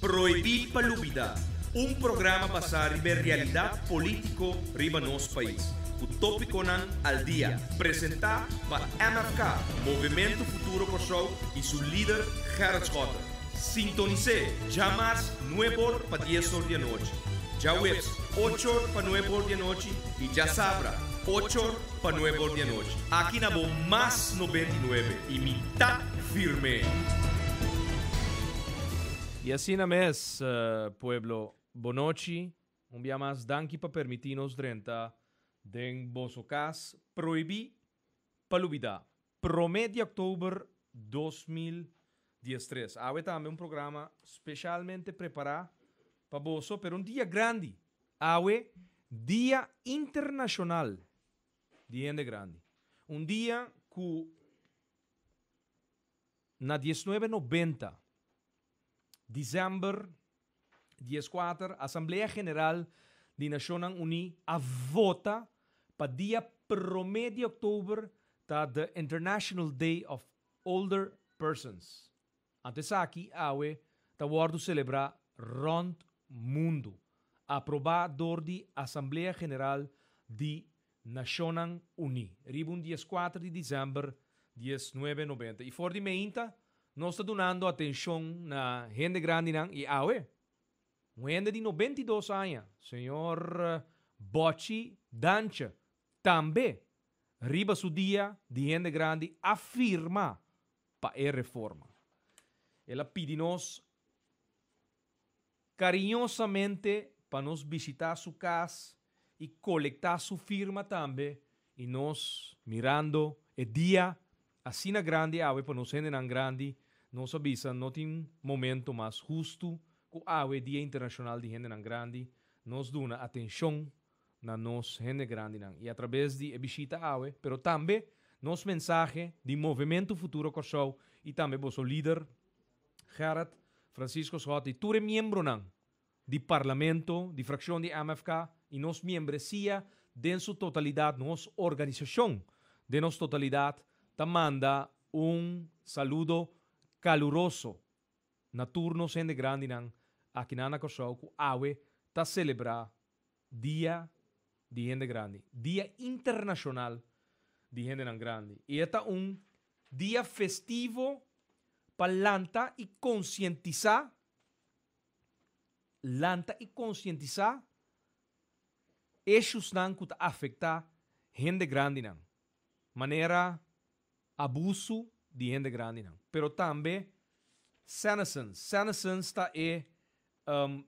Prohibí pa Lubidá, un programa basá riba e realidat polítiko riba nos pais, ku tópikonan al dia, presentá pa MFK, Movementu Futuro Kòrsou, i su lider Gerrit Schotte. Sintonis'é djamars nueb'or pa dies'or di anochi, djaweps och'or pa nueb'or di anochi i djasabra och'or pa nueb'or di anochi. Aki na bo Mas 99 i mi ta firm'é! Y asina mes, pueblo, bonochi. Un bia mas danki pa permiti nos drenta den boso cas. Prohibi pa lubida. Prome di october 2013. Awe tambe un programa specialmente prepara pa boso, pero un dia grandi. Awe, Dia Internacional di Hende Grandi. Un dia cu na 1990, december 14, Asamblea General di Nacionnan Uni a vota pa dia prome di october ta the International Day of Older Persons. Anto esaki awe ta wordo celebra rond mundo, aproba door di Asamblea General di Nacionnan Uni, riba un 14 di december 1990. Y for di meinta nos ta dunando atencion na hende grandinan y awe un hende di 92 aña, señor Bochi Danche, tambe riba su dia di hende grandi a firma pa e reforma. El a pidi nos cariñosamente pa nos bishita su cas y colecta su firma tambe, y nos mirando e dia asina grandi awe pa nos hendenan grandi, nos a bisa no tin momento mas husto cu awe, Dia Internacional di Hendenan Grandi, nos duna atencion na nos hende grandinan. Y a traves di e bishita awe, pero tambe nos mensahe di Movemento Futuro Kòrsou y tambe boso lider Gerrit Francisco Schotte y tur e miembronan di parlamento, di fraccion di MFK y nos membresia den su totalidad, nos organisacion den nos totalidad, ta manda un saludo caluroso na tur nos hende grandinan aki na Kòrsou ku awe ta celebra Dia di Hende Grandi, Dia Internacional di Hendenan Grandi. Y e ta un dia festivo pa lanta y concientisa, lanta y concientisa issuesnan cu ta afecta hende grandinan, manera abuso di hende grandinan, pero tambe senescence. Senescence ta e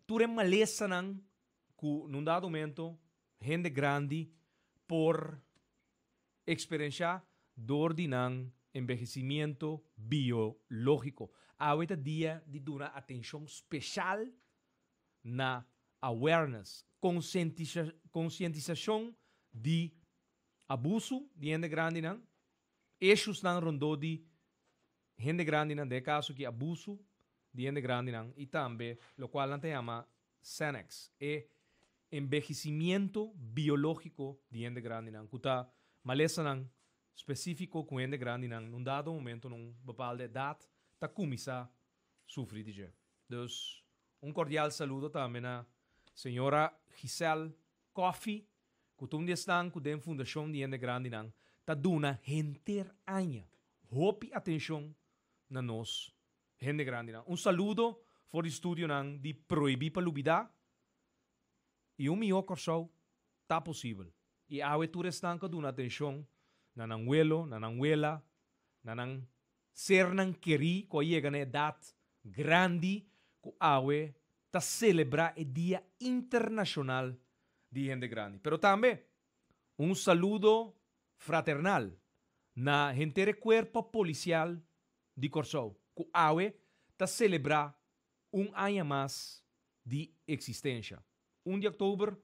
tur e malesanan cu na un dado momento hende grandi por experiencia door di nan envejecimiento biologico. Awe ta dia di duna atencion special na awareness, concientisacion di abuso di hende grandinan, issuesnan rondó di hende grandinan, den e caso aki abuso di hende grandinan y tambe locual nan ta yama senescence, e envejecimiento biologico di hende grandinan, cu ta malesanan specifico cu hende grandinan na un dado momento, na un bepaalde edad, ta cuminsa sufri di dje. Dus un cordial saludo tambe na señora Giselle Coffie, cu ta un di esnan cu den Fundacion di Hende Grandinan ta duna henter aña hopi atencion na nos hende grandinan. Un saludo for di studionan di Prohibí pa Lubidá y un mihó Kòrsou ta posibel. Y awe tur esnan cu a duna atencion na nan welo, na nan wela, na nan sernan kerí cu a yega na edad grandi cu awe ta celebra e Dia Internacional di Hende Grandi. Pero tambe un saludo fraternal na henter e cuerpo policial di Kòrsou cu awe ta celebra un aña mas di existencia. 1 di october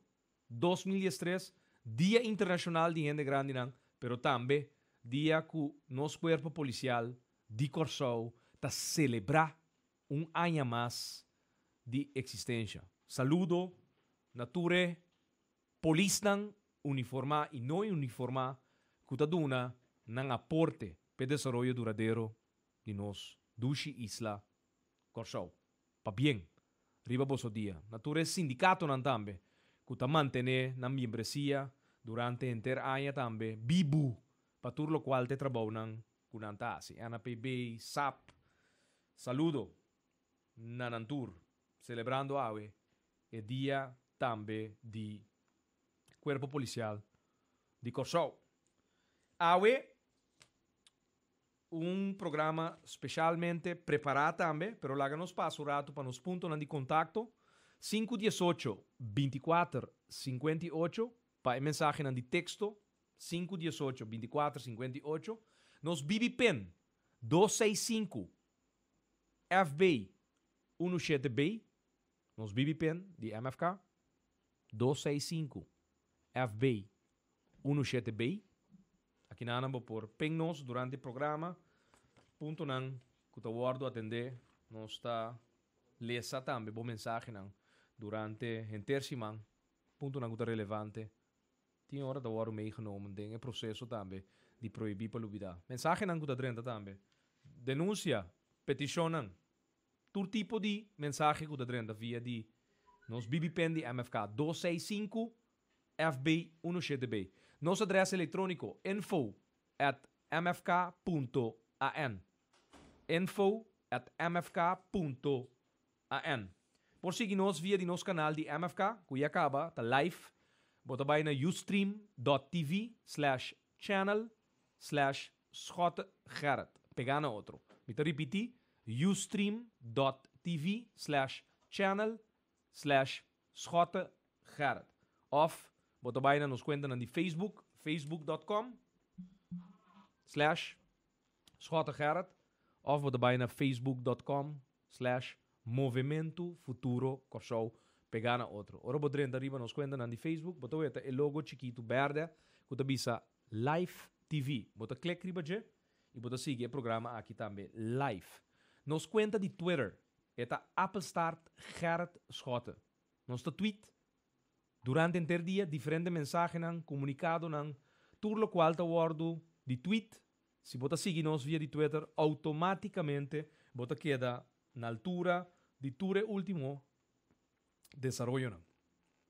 2013, Dia Internacional di Hende Grandinan, pero tambe dia cu nos cuerpo policial di Kòrsou ta celebra un aña mas di existencia. Saludo na tur e polisnan uniforma y no uniforma cu ta duna nan aporte p'e desaroyo duradero di nos dushi isla Kòrsou. Pabien. riba boso dia. Na tur e sindikatonan tambe ku ta mantené nan miembresia durante henter aña tambe bibu pa tur lokual ta e trabounan ku nan ta hasi. NAPB, sap, saludo na nan tur, selebrando awe e dia tambe di Kuerpo Polisial di Kòrsou. Awe un programa specialmente prepara tambe, pero laga nos pasa un rato pa nos puntonan di contacto, sinku diesocho, bintikuater, sinkuenta i ocho, pa e mensahenan di texto, 518, 24, 58, nos BB Pin, 265, FB, 17B, nos BB Pin di MFK, 265, FB, 17B. Aki nan bo por ping nos durante e programa, puntonan ku ta wòrdu atendé, nos ta lesa tambe bo mensahenan durante henter siman, puntonan ku ta relevante, tin ora ta wòrdu meegenomen den e proseso tambe di Prohibí pa Lubidá. Mensahenan ku ta drenta tambe, denunsia, petishonnan, tur tipo di mensahe ku ta drenta via di nos BB Pen di MFK, 265 FB 17B. Nos adrès elektróniko, info@mfk.an, info@mfk.an. Por sigui nos via di nos kanal di MFK, ku ya kaba ta live. Bo ta bai na ustream.tv/channel/SchotteGerrit. Pegá na otro. Mi ta ripití, ustream.tv/channel/SchotteGerrit. Òf bo ta bai na nos kuentanan di Facebook, facebook.com/SchotteGerrit. Òf bo ta bai na facebook.com/MovementuFuturoKòrsou. Pegá na otro. Ora bo drenta riba nos kuentanan di Facebook, bo ta weta e logo chikitu bèrdè ku ta bisa Live TV. Bo ta klik riba dje i bo ta sigui e programa aki tambe live. Nos kuenta di Twitter e ta Appelstart Gerrit Schotte. Nos ta tweet durante henter dia diferente mensahenan, komunikadonan, tur lokual ta wòrdu di tweet. Si bo ta sigui nos via di Twitter, outomátikamente bo ta keda na altura di tur e último desaroyonan.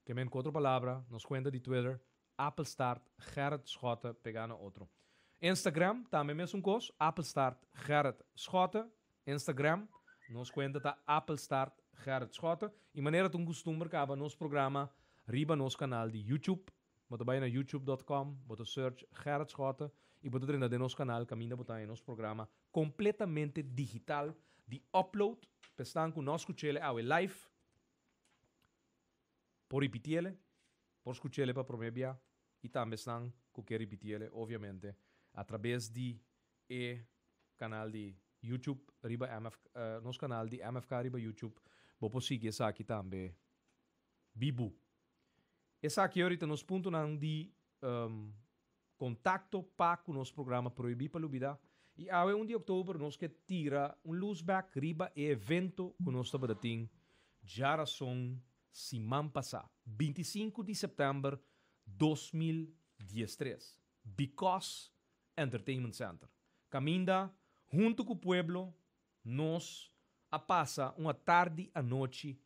Ke men ku otro palabra, nos kuenta di Twitter, Appelstart Gerrit Schotte, pegá na otro. Instagram, tambe mesun kos, Appelstart Gerrit Schotte. Instagram, nos kuenta ta Appelstart Gerrit Schotte. I manera ta un kustumber kaba nos programa riba nos kanal di YouTube. Bo ta bai na youtube.com, bo ta search Gerrit Schotte i bo ta drenta den nos kanal kaminda bo ta haña nos programa kompletamente digital di upload. Pa esnan ku no skuch'ele awe live, por ripitiele, por skuch'ele pa promé bia i tambe esnan ku ke ripitiele obviamente atrabes di e kanal di YouTube riba MF, nos kanal di MFK riba YouTube, bo por sigui esaki tambe bibu. Esaki ahorita nos puntonan di kontakto pa ku nos programa Prohibí pa Lubidá. I awe 1 di òktober nos ke tira un lus bèk riba e evento ku nos tabata tin djarason siman pasá, 25 di sèptèmber 2013, Because Entertainment Center. Kaminda huntu ku pueblo nos a pasa un atardi anochi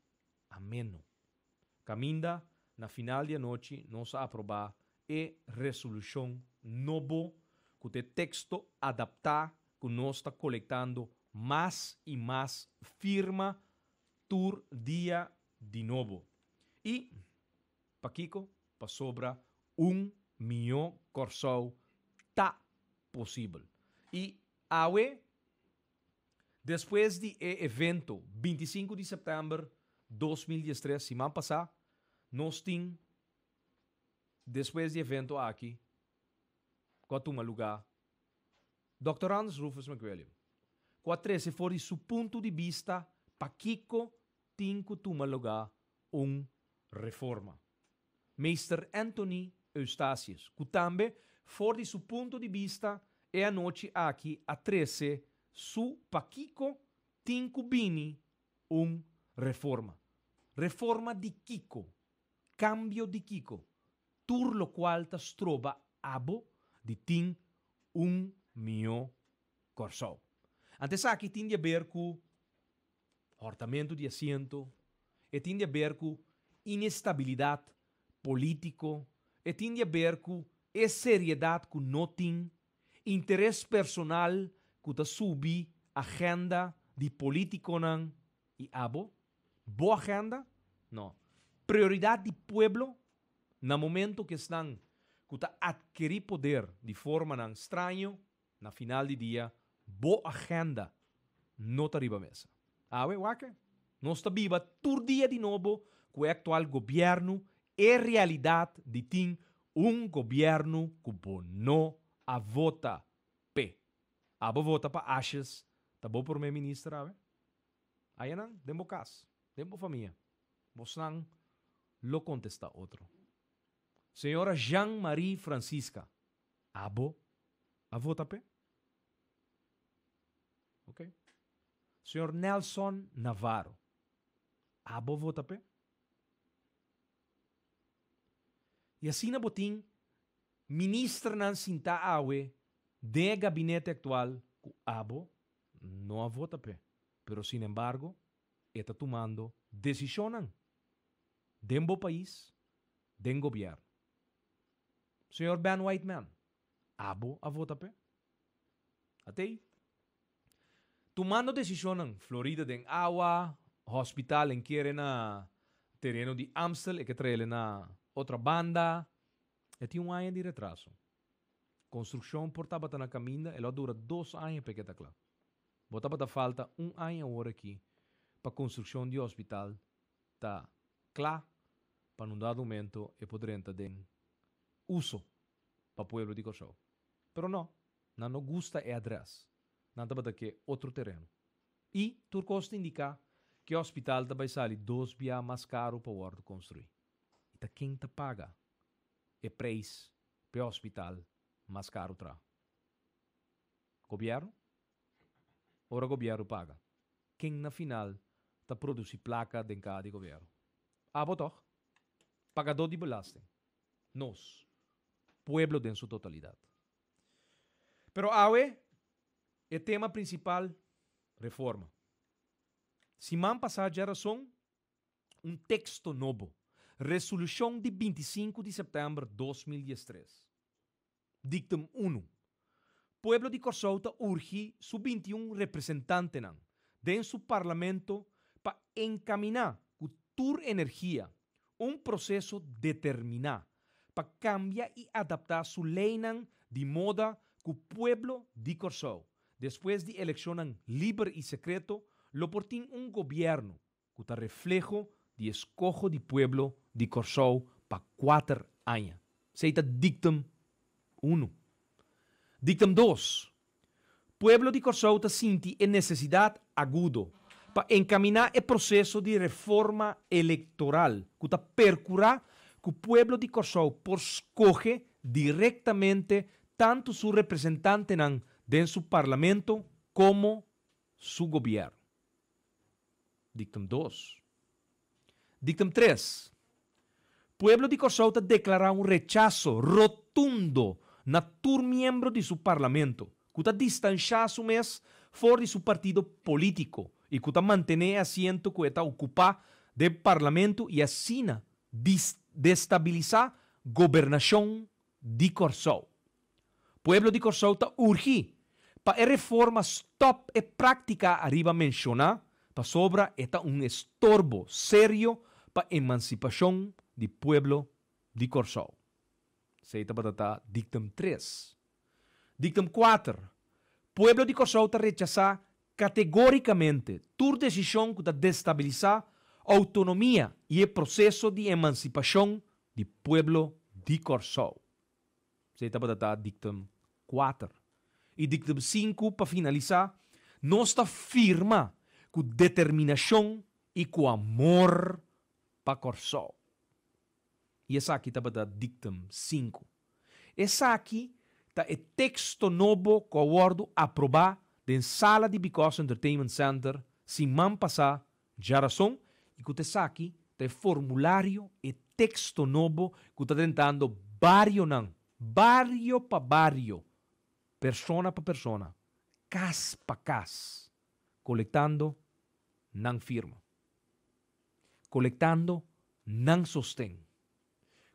ameno. Kaminda na final di anochi nos a aprobá e resolushon nobo ku ta e teksto adaptá ku nos ta kolektando mas i mas firma tur dia di nobo. I pakiko? Pasobra un mihó Kòrsou ta posibel. I awe, despues di e evento 25 di sèptèmber 2013, siman pasá, nos tin despues di evento aki ku a tuma lugá Dòkter Anders Rufus McWilliam, ku a trese for di su punto di bista pakiko tin ku tuma lugá un reforma. Meester Anthony Eustatius, ku tambe for di su punto di bista e anochi aki a trese su pakiko tin ku bini un reforma. Reforma di kiko? Kambio di kiko? Tur lokual ta stroba abo di tin un mihó Kòrsou. Anto esaki tin di aber ku hòrtamentu di asiento, E tin di aber ku inestabilidat polítiko, e tin di aber ku e seriedat ku no tin, interes personal ku ta subi agenda di polítikonan i abo? Bo agenda? No. Prioridat di pueblo? Na momento ku esnan ku ta atkerí poder di formanan straño, na final di dia bo agenda no ta riba mesa. Awe wak nos ta biba tur dia di nobo ku e aktual gobièrnu e realidat di tin un gobièrnu ku bo no a vota p'e. Abo vota pa Asjes ta bo promé minister awe? Ayanan den bo kas, den bo famia, bosnan lo kontestá otro. Señora Jean Marie Francisca, abo a vota p'e? Ok. Señor Nelson Navarro, abo vota p'e? I asina bo tin ministernan sintá awe den e gabinete aktual ku abo no a vota p'e, pero sinembargo e ta tumando desishonnan den bo pais, den gobièrnu. Señor Ben Whiteman, abo a vota p'e? Atei. Tumando desishonnan, Florida den awa, hospital en kere na tereno di Amstel, e ke traele na otra banda. E tin un aña di retraso. Konstrukshon por tabata na kaminda, e lo a dura dos aña p'e ke ta kla. Bo tabata falta un aña awor aki pa konstrukshon di hospital ta kla pa nun dado momento e por drenta den uso pa pueblo di Kòrsou. Pero no, nan no gusta e adrès. Nan tabata ke otro tereno. I tur kos ta indiká ku e hospital ta bai sali dos bia mas karu pa wòrdu konstruí. I ta ken ta paga e preis pa e hospital mas karu traha? Gobièrnu? Ora gobièrnu paga, ken na final ta produsí plaka den kaha di gobièrnu? Abo tòg? Pagadó di belasting. Nos. Pueblo den su totalidat. Pero awe e tema prinsipal, reforma. Siman pasá djarason un teksto nobo, Resolushon di 25 di sèptèmber 2013. Dictum unu, Pueblo di Kòrsou ta urgi su 21 representantenan den su Parlamento pa enkaminá ku tur energia un proseso determiná pa kambia i adaptá su leinan di moda ku pueblo di Kòrsou, despues di elekshonnan liber i sekreto, lo por tin un gobièrnu ku ta refleho di eskoho di pueblo di Kòrsou pa kuater aña. Esei ta dictum unu. Dictum dos, Pueblo di Kòrsou ta sinti e nesesidat agudo pa enkaminá e proseso di reforma elektoral ku ta perkurá ku pueblo di Kòrsou por skohe direktamente tantu su representantenan den su parlamento komo su gobièrnu. Dictum dos. Dictum tres. Pueblo di Kòrsou ta deklará un rechaso rotundo na tur miembro di su parlamento ku ta distanshá su mes for di su partido polítiko i ku ta mantené e asiento ku e ta okupá den parlamento i asina destabilisá gobernashon di Kòrsou. Pueblo di Kòrsou ta urgí pa e reforma stòp e práktika ariba menshoná pasobra e ta un estorbo serio pa emansipashon di pueblo di Kòrsou. Esei tabata ta dictum tres. Dictum kuater, Pueblo di Kòrsou ta rechasá kategórikamente tur desishon ku ta destabilisá outonomia i e proseso di emansipashon di pueblo di Kòrsou. Esei tabata ta dictum kuater. I dictum sinku pa finalisá, nos ta firma ku determinashon i ku amor pa Kòrsou. I esaki tabata dictum sinku. Esaki ta e teksto nobo ku a wòrdu aprobá den sala di Because Entertainment Center siman pasá djarason i ku ta esaki ta e formulario, e teksto nobo ku ta drentando barionan, bario pa bario, persona pa persona, kas pa kas, kolektando nan firma. Kolektando nan sosten.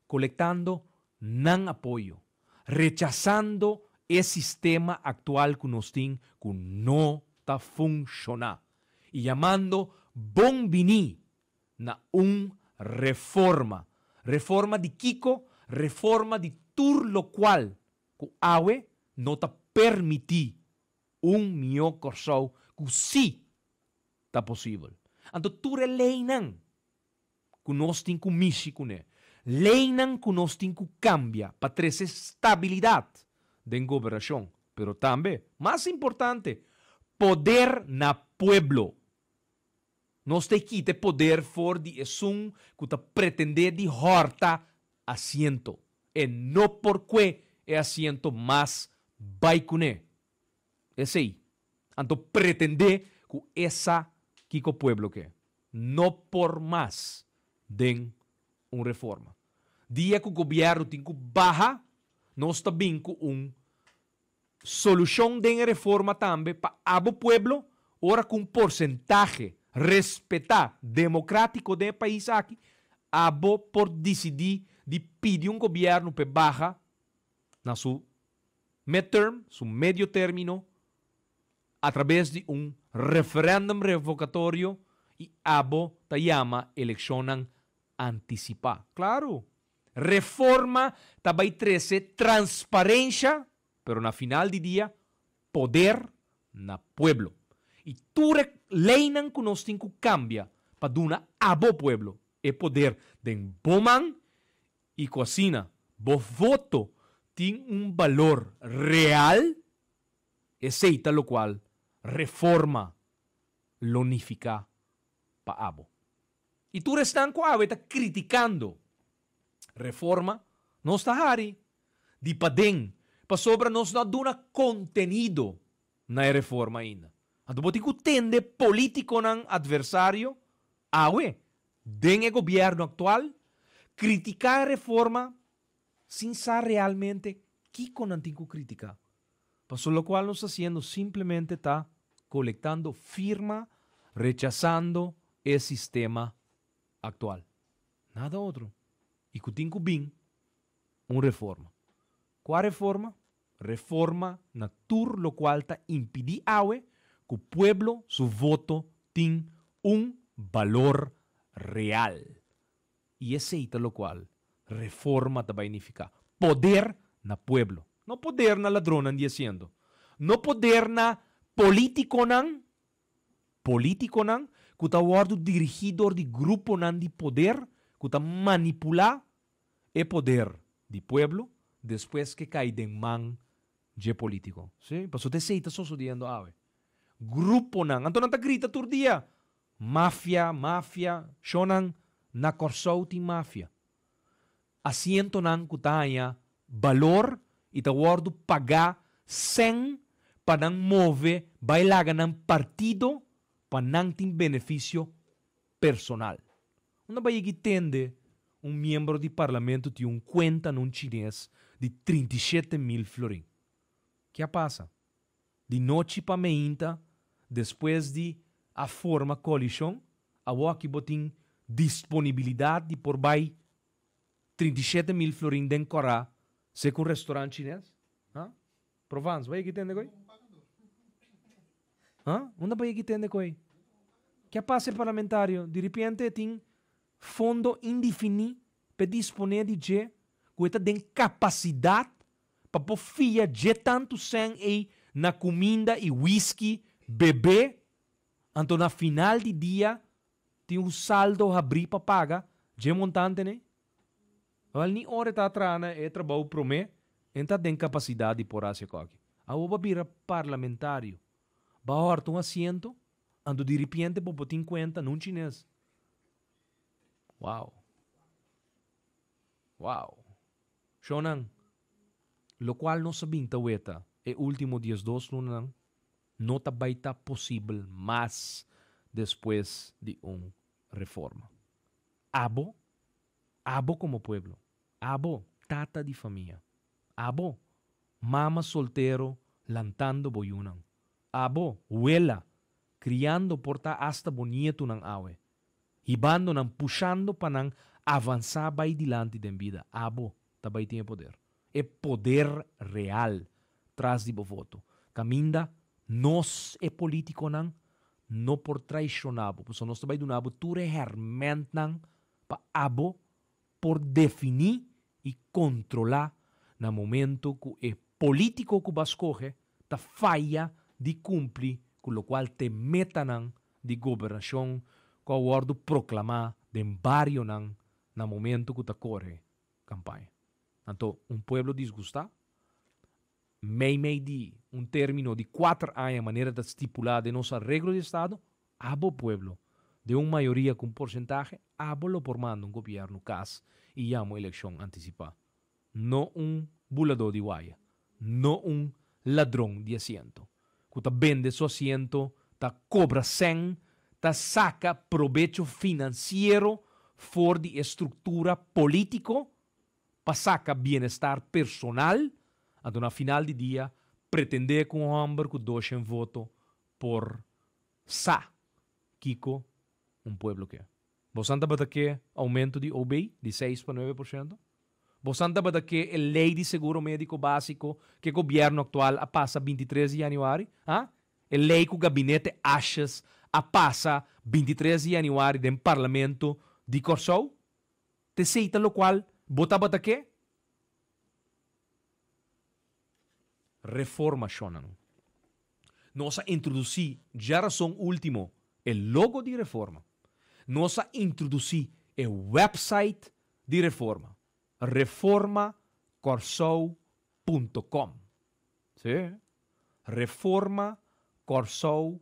Kolektando nan apoyo. Rechasando e sistema aktual ku nos tin ku no ta funshoná. I yamando bon biní na un reforma. Reforma di kiko? Reforma di tur lokual ku awe no ta permití un mihó Kòrsou ku sí ta posibel. Anto tur e leinan ku nos tin ku mishi kuné, leinan ku nos tin ku kambia pa trese stabilidat den gobernashon, pero tambe, mas importante, poder na pueblo. Nos ta e kita e poder for di esun ku ta pretendé di hòrta asiento. E no por kue e asiento mas bai kuné. Esei. Anto pretendé ku e sa kiko pueblo ke. No por mas den un reforma. Dia ku gobièrnu tin ku baha, nos ta bin ku un solushon den e reforma tambe pa abo pueblo ora ku un porsentahe respetá demokratiko den e pais aki, abo por disidí di pidi un gobièrnu p'e baha na su midterm, su medio término, atrabes di un referèndum revokatorio i abo ta yama elekshonnan antisipá. Klaru, reforma ta bai trese transparensha, pero na final di dia, poder na pueblo. I tur e leinan ku nos tin ku kambia pa duna abo pueblo e poder den bo man i ku asina bo voto tin un balor real, esei ta lokual reforma lo nifiká pa abo. I tur esnan ku awe ta kritikando reforma, nos ta hari di paden pasobra nos no a duna kontenido na e reforma ainda. Anto bo tin ku tende politikonan atversario awe den e gobièrnu aktual kritiká e reforma sin sa realmente kiko nan tin ku kritiká. Pasobra lokual nos ta hasiendo simplemente ta kolektando firma rechasando e sistema aktual. Nada otro. I ku tin ku bin un reforma. Kua reforma? Reforma na tur lokual ta impidí awe ku pueblo su voto tin un balor real. I esei ta lokual reforma ta bai nifiká, poder na pueblo. No poder na ladronnan di asiento. No poder na polítikonan, polítikonan ku ta wòrdu dirigí dor di gruponan di poder ku ta manipulá e poder di pueblo despues ke kai den man dje polítiko. Sí, pasobra ta esei ta sosodiendo awe. Gruponan, anto nan ta grita tur dia, Mafia, mafia, shonnan, na Kòrsou tin mafia. Asientonan ku ta haña balor i ta wòrdu pagá sèn pa nan move bai laga nan partido pa nan tin benefisio personal. Unda bai yegi tende un miembro di parlamento tin un kuenta na un chines di 37.000 florin? Ke a pasa? Di nochi pa meinta, despues di a forma koalishon, awoki bo tin disponibilidat di por bai 37.000 florin den kòrá sek un restaurant chines? Ha? Provance, bai yegi tende koi? Ha? Unda bai yegi tende koi? Ke a pasa e parlamentario? Di ripiente e tin fondo indifiní p'e disponé di dje ku e ta den kapasidat Pa por fia dje tantu sèn ei na kuminda i whisky bebé, anto na final di dia tin un saldo habrí pa paga dje montante nei? Awel ni ora e ta traha na e trabou promé e ta den kapasidat di por hasi esaki. Awor bo a bira parlamentario, bo a hòrta un asiento, anto diripiente bo por tin kuenta na un chines. Wow! Wow! Shownan, lokual nos a bin ta weta e último 12 lunanan no ta bai ta posibel mas despues di un reforma. Abo, abo komo pueblo, abo, tata di famia, abo, mama soltero lantando bo yunan, abo, wela, kriando por ta asta bo nietunan awe. Hibando nan, pushando pa nan avansá bai dilanti den bida. Abo ta bai tin e poder. E poder real tras di bo voto. Kaminda nos e polítikonan no por traishoná bo, pasobra nos ta bai duna bo tur e hèrmèntnan pa abo por definí i kontrolá na momento ku e polítiko ku bo a skohe ta faya di kumpli ku lokual t'e metanan di gobernashon ku a wòrdu proklamá den barionan na momento ku ta kore kampaña. Anto un pueblo disgustá, meimei di un término di kuater aña manera ta stipulá den nos areglo di estado, abo pueblo, den un mayoria ku un porsentahe, abo lo por manda un gobièrnu kas i yama un elekshon antisipá. No un buladó di waya, no un ladron di asiento, ku ta bende su asiento, ta kobra sèn, ta saka probecho finansiero for di e struktura polítiko pa saka bienestar personal, anto na final di dia pretendé ku un hòmber ku doshen voto por sa kiko un pueblo ke. Bosan tabata ke oumento di OB di seis pa nuebe por shento? Bosan tabata ke e lei di seguro médiko básiko ke gobièrnu aktual a pasa 23 di yanüari? Ha? E lei ku gabinete Asjes a pasa 23 di yanüari den Parlamento di Kòrsou? T'esei ta lokual bo tabata ke? Reformashonnan. Nos a introdusí djarason último e logo di Reforma. Nos a introdusí e wèpsait di Reforma, reformakòrsou punto com. Sí, reformakòrsou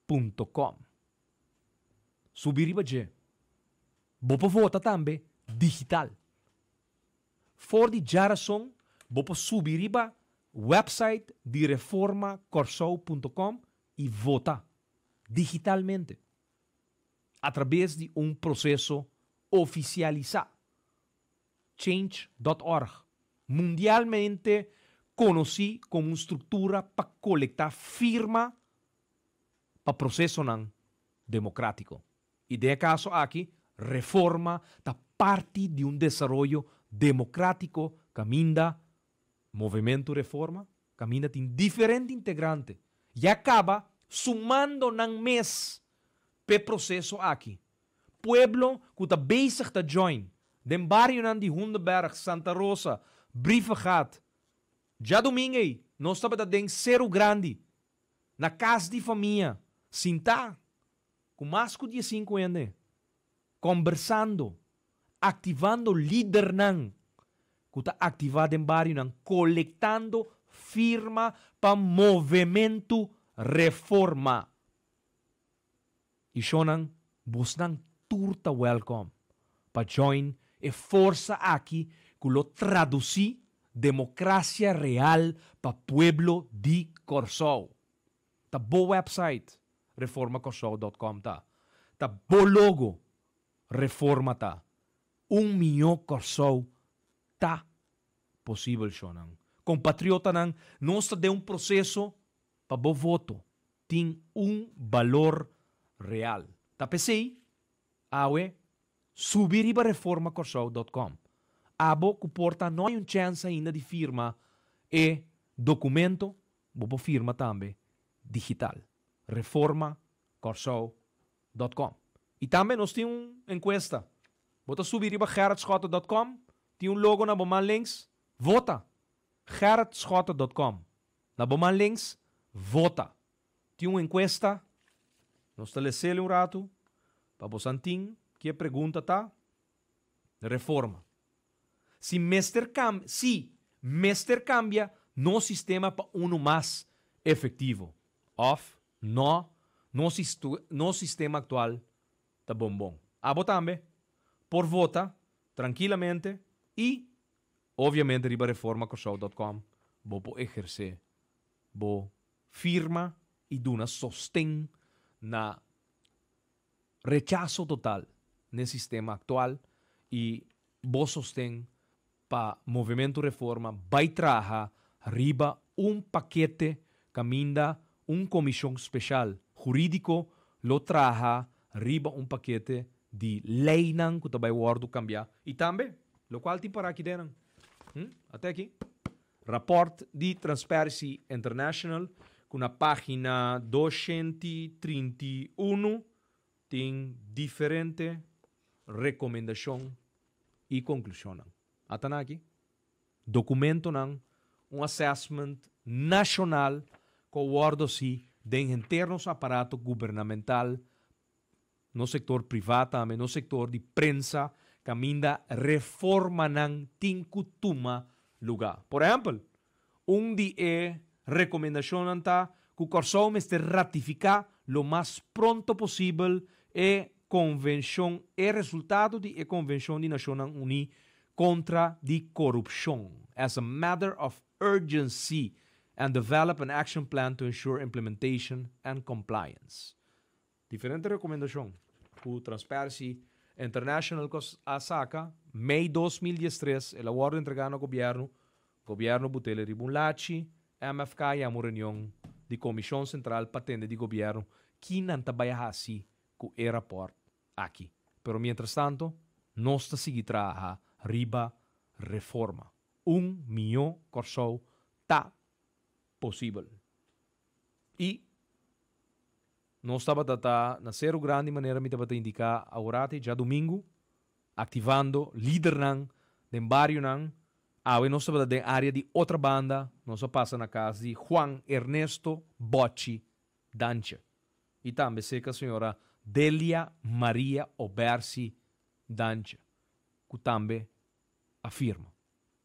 punto com. Subi riba dje. Bo por vota tambe digital. For di djarason bo por subi riba website di reformakòrsou punto com i vota digitalmente atrabes di un proseso ofisialisá. Change dòt org, mundialmente konosí komo un struktura pa kolektá firma pa prosesonan demokrátiko. I den e kaso aki, reforma ta parti di un desaroyo demokrátiko kaminda Movementu Reforma, kaminda tin diferente integrante, ya kaba sumando nan mes p'e proseso aki. Pueblo ku ta bezig ta join den barionan di Hundeberg, Santa Rosa, Brievengat. Djadumingu ei nos tabata den Seru Grandi, na kas di famia, sintá ku mas ku diesinku hende, kòmbersando, aktivando lidernan ku ta aktivá den barionan, kolektando firma pa Movementu Reforma. I shonnan, bosnan tur ta wèlkòm pa join e forsa aki ku lo tradusí demokrasia real pa pueblo di Kòrsou. Ta bo wèpsait reformakòrsou dòt kòm ta. Ta bo logo Reforma ta. Un mihó Kòrsou ta posibel shonnan. Kompatriotanan, nos ta den un proseso pa bo voto tin un balor real. Ta p'esei, awe, subi riba reformakòrsou dòt kòm. Abo ku por ta no hay un chèns ainda di firma e dokumento, bo por firma tambe digital. Reformakòrsou dòt kòm. I tambe nos tin un enkuesta. Bo ta subi riba gerritschotte dòt kòm, tin un logo na bo man links, vota! gerritschotte dòt kòm, na bo man links, vota! Tin un enkuesta, nos ta les'el un ratu pa bo san tin ki e pregunta ta, Reforma. Si mester cam si mester cambia nos sistema pa uno mas efectivo of no nos nos sistema actual ta bon bon. Abo tambe por vota trankilamente y obviamente riba reformacorsou dot com bo por eherce bo firma y duna sosten na rechaso total n'e sistema actual y bo sosten pa Movimento Reforma bay traha riba un pakete caminda un comision special huridico lo traha riba un pakete. di leinan ku ta bai wòrdu kambiá i tambe lokual tin pará aki den. Hm? Ate aki. Rapòrt di Transparency International ku na página 231 tin diferente rekomendashon i konklushonnan. Ata nan aki. Dokumentonan, un assessment nashonal ku a wòrdu hasi den henter nos aparato gubernamental, nos sektor privá tambe, nos sektor di prensa, kaminda reformanan tin ku tuma lugá. Por ehèmpel, un di e rekomendashonnan ta ku Kòrsou mester ratifiká lo mas pronto posibel e konvenshon, e resultado di e Konvenshon di Nashonnan Uní kontra di Korupshon, as a matter of urgency and develop an action plan to ensure implementation and compliance. Diferente rekomendashon ku Transparency International a saka mei 2013, el a wòrdu entregá na gobièrnu. Gobièrnu but'el riba un lachi. MFK a yama un reunion di Komishon Sentral pa tende di gobièrnu ki nan ta bai hasi ku e rapòrt aki. Pero mientrastanto nos ta sigui traha riba reforma. Un mihó Kòrsou ta posibel. I nos tabata ta na Seru Grandi manera mi tabata indiká aworati djadumingu, aktivando lidernan den barionan. Awe nos tabata den área di Otrabanda, nos a pasa na kas di Juan Ernesto Bòchi Dantje i tambe serka señora Delia Maria Obersi Dantje ku tambe a firma.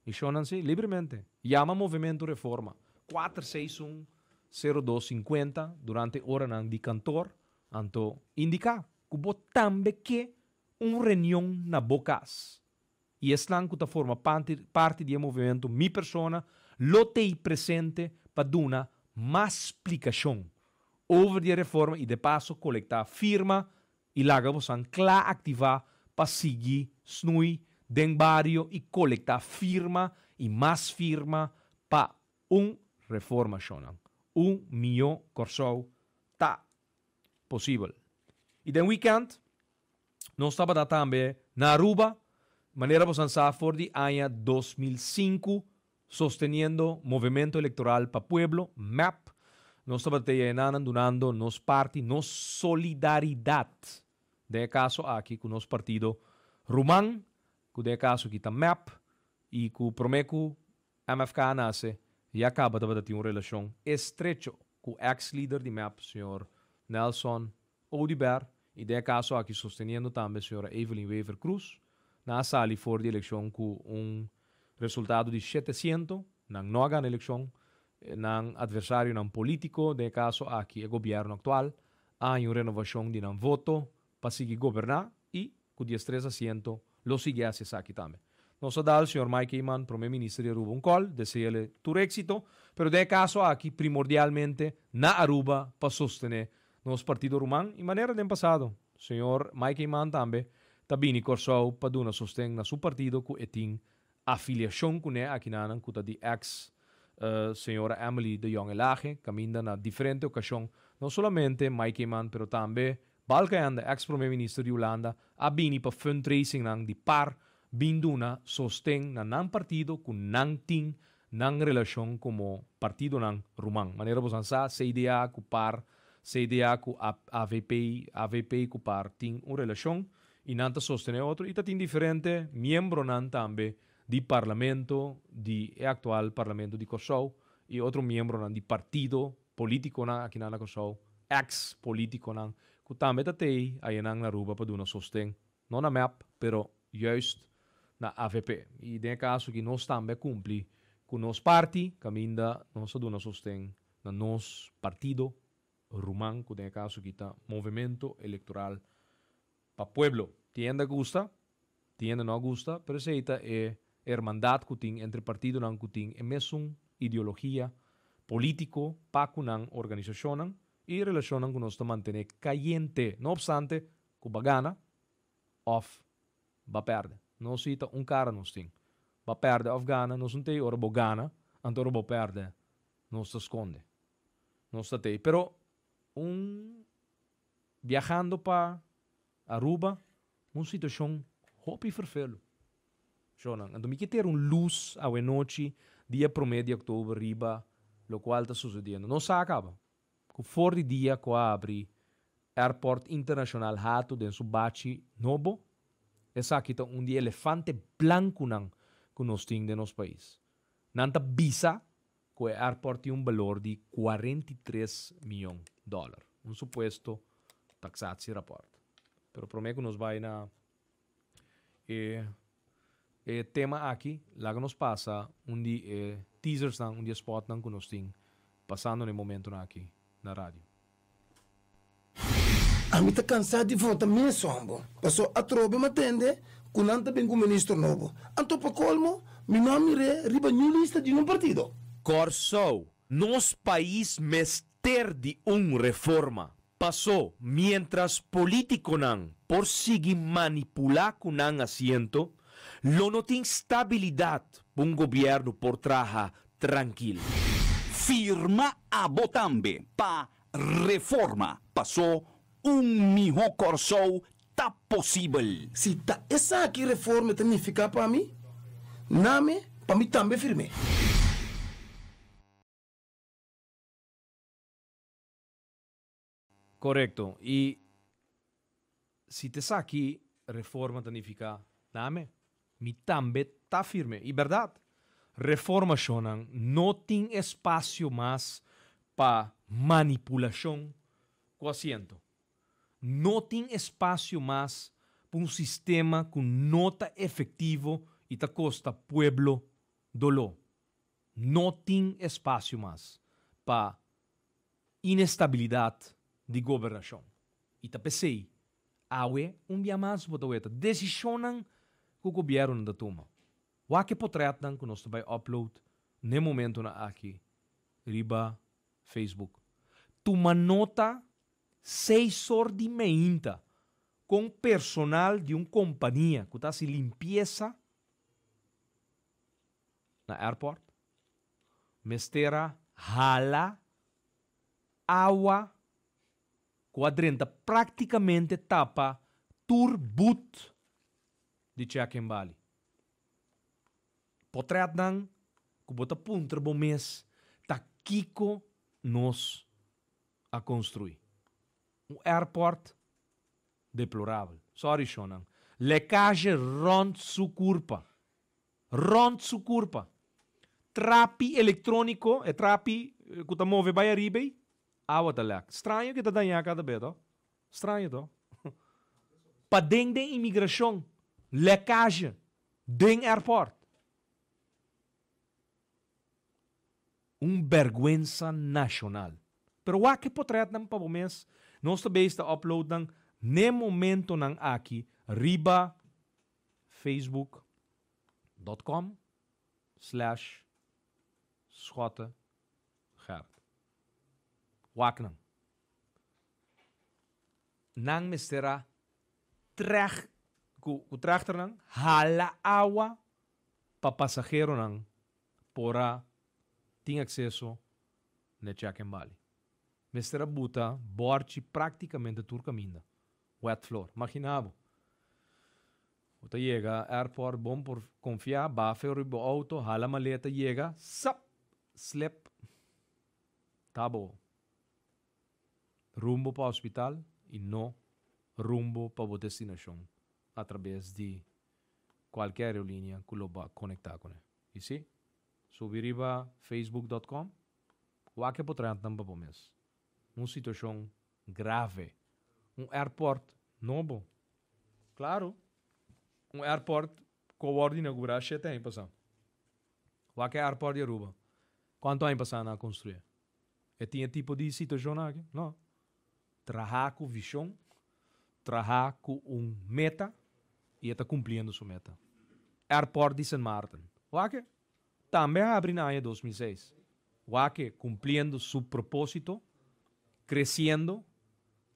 I shonnan si, libremente. Yama Movementu Reforma, 461 0250 durante oranan di kantor, anto indiká ku bo tambe ke un reunion na bo kas. I esnan ku ta forma parti di e movementu, mi persona lo t'ei presente pa duna mas splikashon over di e reforma i de paso kolektá firma i laga bosan kla aktivá pa sigui snui den bario i kolektá firma i mas firma pa un reforma, shonnan. Un mihó Kòrsou ta posibel. I den wikènt nos tabata tambe na Aruba, manera bosan sa for di aña 2005 sosteniendo Movemento Electoral pa Pueblo, MEP. Nos tabata einan dunando nos parti, nos solidaridad. Den e caso aki cu nos partido ruman, cu den e caso aki ta MEP, y cu prome cu MFK a nace, ya caba tabata tin un relacion estrecho cu ex-lider di MEP, señor Nelson Oduber, y den e caso aki sosteniendo tambe señora Evelyn Wever-Croes, nan a sali for di eleccion cu un resultado di 700, nan no a gana eleccion, nan adversarionan politico, den e caso aki e gobierno actual, a haña un renovacion di nan voto pa sigui goberna y cu 13 asiento lo sigui haci esaki tambe. Nos a dal señor Mike Eman, Prome Minister di Aruba, un call, deseale tur exito, pero den e caso aki primordialmente na Aruba pa sostene nos partido ruman y manera den pasado señor Mike Eman tambe ta bini Corsou pa duna sosten na su partido cu e tin afiliacion cune akinanan cu ta di ex señora Emily de Jong Elhage, caminda na diferente ocasion no solamente Mike Eman pero tambe Balkenende, ex Prome Minister di Hulanda, a bini pa fundraisingnan di par bin duna sosten na nan partido cu nan tin nan relacion como partidonan ruman. Manera bosan sa, CDA cu par, CDA cu AVP, AVP cu par tin un relacion y nan ta sostene otro y ta tin diferente miembronan tambe di parlamento di e actual parlamento di Corsou y otro miembronan di partido politiconan akinan na Corsou, ex politiconan cu tambe ta tey ayanan na Aruba pa duna sosten, no na MEP, pero juist na AVP. Y den e caso aki nos tambe a cumpli cu nos parti, caminda nos a duna sosten na nos partido ruman, cu den e caso aki ta Movemento Electoral pa Pueblo. Tin hende a gusta, tin hende no a gusta, pero esey ta e hermandad cu tin entre partidonan cu tin e mesun ideologia politico pa cu nan organisacionnan y relacionnan cu nos ta mantene cayente, no obstante cu ba gana of ba perde. Nos si ta un cara nos tin. Ba perde of gana, nos no tey ora bo gana, anto ora bo perde nos ta sconde. Nos ta tey. Pero un biahando pa Aruba. Un situashon hopi ferfelu. Shownan. Anto mi ke tera un lus awe nochi, dia promé di òktober riba lokual ta susediendo. Nos sa kaba ku for di dia ku a abri Airport Internashonal Hato den su bachi nobo, esaki ta un di e elefante blankunan ku nos tin den nos pais. Nan ta bisa ku e airport tin un balor di 43 mion dòler, un supuesto taxatierapport. Pero promé ku nos bai na e e tema aki, laga nos pasa un di e teasersnan, un di e spotnan ku nos tin pasando na e momentonan aki na radio. Ami ta kansá di vota mes hombo, paso atrobe m'a tende ku nan ta bin ku minister nobo. Anto pa kolmo mi no a mir'é riba niun lista di niun partido. Kòrsou, nos pais mester di un reforma. Paso miéntras polítikonan por sigui manipulá ku nan asiento, lo no tin stabilidat pa un gobièrnu por traha trankil. Firma abo tambe pa Reforma paso un miho Kòrsou ta posibel. Si ta esaki reforme ta nifiká pa mi, name pa mi tambe firm'é. Korekto. I si ta esaki reforma ta nifiká, name mi tambe ta firm'é. I bèrdat, reformashonnan no tin espasio mas pa manipulashon ku asiento. No tin espasio mas pa un sistema ku no ta efektivo i ta kosta pueblo doló. No tin espasio mas pa inestabilidat di gobernashon. I ta p'esei awe un bia mas bo ta weta desishonnan ku gobièrnunan ta tuma. Wak e potrètnan ku nos ta bai upload n'e momentunan aki riba Facebook. Tuma nota seis or di meinta kon personal di un kompania ku ta hasi limpiesa na airport mester a hala awa ku a drenta praktikamente tapa tur but di check-in bali. Potretnan ku bo ta puntra bo mes ta kiko nos a konstruí. Un airport deplorabel. Sorry shonnan. Lekazje rònt su kurpa. Rònt su kurpa. Trapi elektróniko, e trapi ku ta move bai ariba ei, awa ta lèk. Straño ku e ta dañá kada bes to. Straño to. Paden den imigrashon, lèkazje den airport. Un bèrgwensa nashonal. Pero wak e potrètnan pa bo mes. Nos ta bezig ta upload nan n'e momentonan aki riba Facebook dot com slash Schotte Gerrit. Wak nan. Nan mester a trèg ku ku trèkternan hala awa pa pasaheronan por a tin akseso n'e check-in bali. Mester a buta bòrchi práktikamente tur kaminda. Wet floor. Magina bo. Bo ta yega airport bon por konfia, bafe riba bo outo, hala maleta, yega, sap! Slip. Ta bo rumbo pa hospital i no rumbo pa bo destinashon atrabes di kualke aerolínea ku lo bo a konektá kuné. I si, subi riba facebook dot com, wak e potrètnan pa bo mes. Un situashon grave. Un airport nobo. Claro, un airport cu a wordo inaugura shete aña pasa. Wak e airport di Aruba. Cuanto aña pasa nan a construye? E tin e tipo di situacion aki? No. Traha cu vision, traha cu un meta y e ta cumpliendo su meta. Airport di Sint Maarten. Wak e. Tambe a habri na aña 2006. Wak e cumpliendo su proposito, creciendo,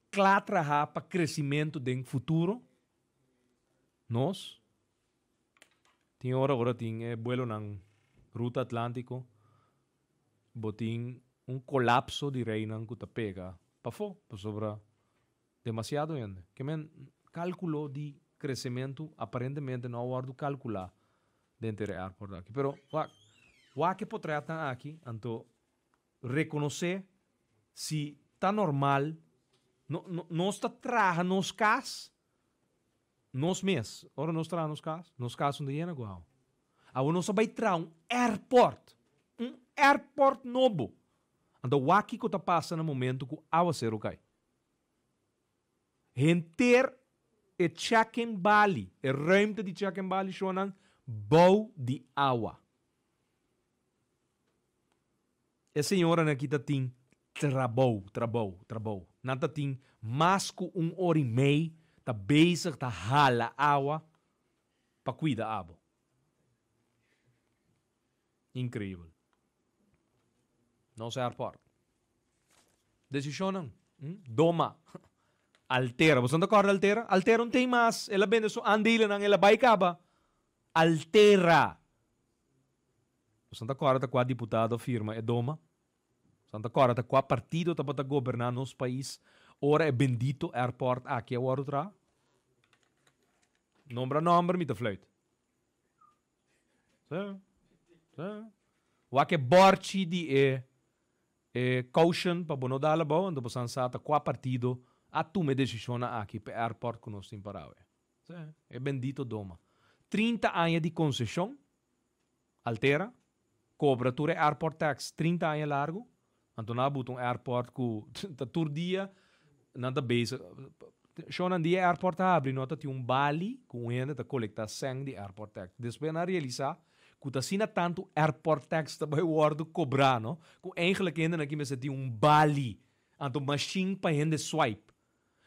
cla traha pa crecimento den futuro. Nos tin ora ora tin e buelonan Ruta Atlantico, bo tin un colapso di reynan cu ta pega pafo, pasobra demasiado hende. Ke men calculo di. Kresementu aparentemente no a wòrdu kalkulá denter e airport aki. Pero wak, wak e potretnan aki, anto rekonosé si ta normal, no, no, nos ta traha nos kas nos mes. Ora nos traha nos kas, nos kas no ta yena ku awa. Awor nos a bai traha un airport, un airport nobo. Anto wak kiko ta pasa na momento ku awaseru kai. Henter e check-in bali, e ruimte di check-in bali shownan bou di awa. E señoranan aki ta tin trabou, trabou, trabou. Nan ta tin mas ku un ora i mei ta bezig ta hala awa pa kuida abo. Increibel. Nos airport. Decisionnan. Doma. Altera. Boso no ta corda Altera? Altera un tin mas. El a bende su aandelennan, el a bay caba. Altera. Boso no ta corda ta cua diputado a firma e doma? Boso no ta corda ta cua partido tabata goberna nos pais ora e bendito airport aki a wordo traha? Nombra nomber mi ta fluit. Sí, sí. Wak e borchi di e e caution pa bo no dal abou, anto bo san sa ta kua partido a tuma e desishonnan aki pa e airport ku nos tin para awe. Sí, e bendito doma. 30 aña di konseshon, altera, kobra tur e airport tax 30 aña largu, Anto nan a buta un airport ku ta tur dia nan ta bezig. Shon dia e airport a habri no ta tin un bali ku un hende ta kolekta sèn di airport tax. Despues nan a realisá ku ta asina tantu airport tax ta bai wòrdu kobrá no ku eigentlik hendenan ki mester tin un bali anto mashin pa hende swipe.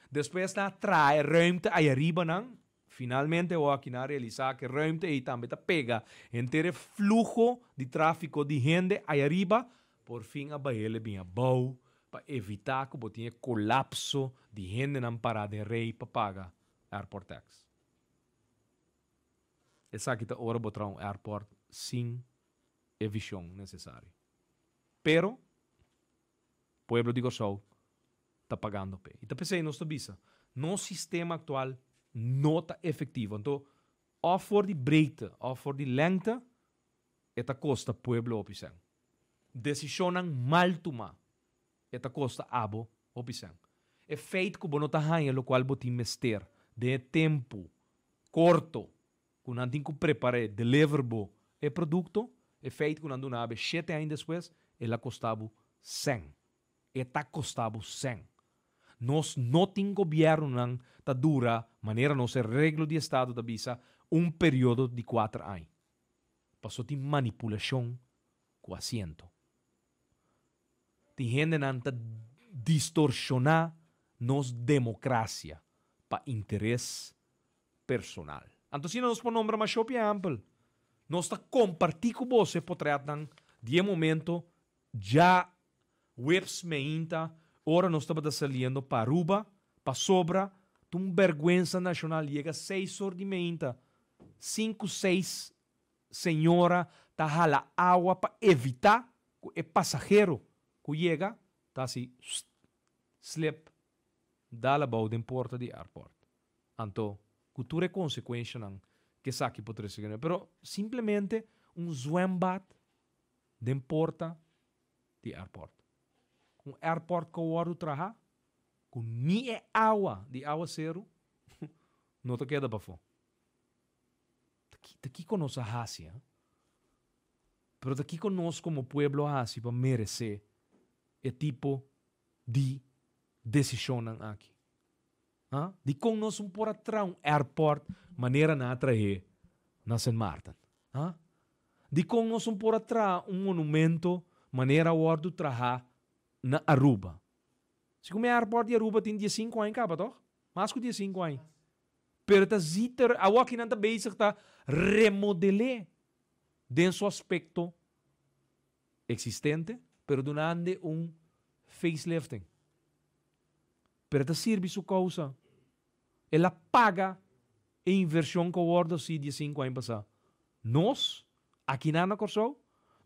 Despues nan a traha e ruimte ayariba nan. Finalmente awor nan a realisá ku e ruimte ei tambe ta pega henter e fluho di tráfiko di hende ayariba. Por fin a bah'el e bin abou pa evitá ku bo tin e kolapso di hendenan pará den rei pa paga airport tax. Esaki ta ora bo traha un airport sin e vishon nesesario. Pero pueblo di Kòrsou ta pagando p'e. I ta p'esei nos ta bisa, nos sistema aktual no ta efektivo. Anto, òf for di breedte òf for di lengte, e ta kosta pueblo hopi sèn. Desishonnan mal tumá, e ta kosta abo hopi sèn. E feit ku bo no ta haña lokual bo tin mester den e tempu korto ku nan tin ku prepar'é, deliver bo e produkto, e feit ku nan duna bo e shete aña despues, el a kosta bo sèn. E ta kosta bo sèn. Nos no tin gobièrnunan ta dura, manera nos e reglo di estado ta bisa, un periodo di kuater aña. Paso tin manipulashon ku asiento. Tin hendenan ta distorshoná nos demokrasia pa interes personal. Anto asina nos por nombra mas hopi ehèmpel. Nos ta kompartí ku boso e potrètnan di e momento Dja webs meinta ora nos tabata saliendo pa Aruba, pasobra ta un berguensa nashonal yega seis or di meinta, sinku seis señora ta hala awa pa evita ku e pasahero ku yega ta hasi slip dal abou den porta di airport. Anto ku tur e konsekuenshanan ku esaki por trese kuné. Pero simplemente un zwembad den porta di airport. Un airport ku a wòrdu traha ku ni e awa di awaseru no ta keda pafó. Ta kiko nos a hasi, ha? Pero ta kiko nos komo pueblo a hasi pa meresé e tipo di desishonnan aki? Ha? Dikon nos un por a traha un airport manera nan a trah'é na Sint Maarten? Ha? Dikon nos un por a traha un monumento manera a wòrdu trahá na Aruba? Segun mi airport di Aruba tin diesinku aña kaba tòg? Mas ku diesinku aña. Pero ta ziter, awor aki nan ta bezig ta remodel'é den su aspekto eksistente, pero dunand'e un facelifting. Pero e ta sirbi su kousa. El a paga e invershon ku a wòrdu hasi diesinku aña pasá. Nos, akinan na Kòrsou,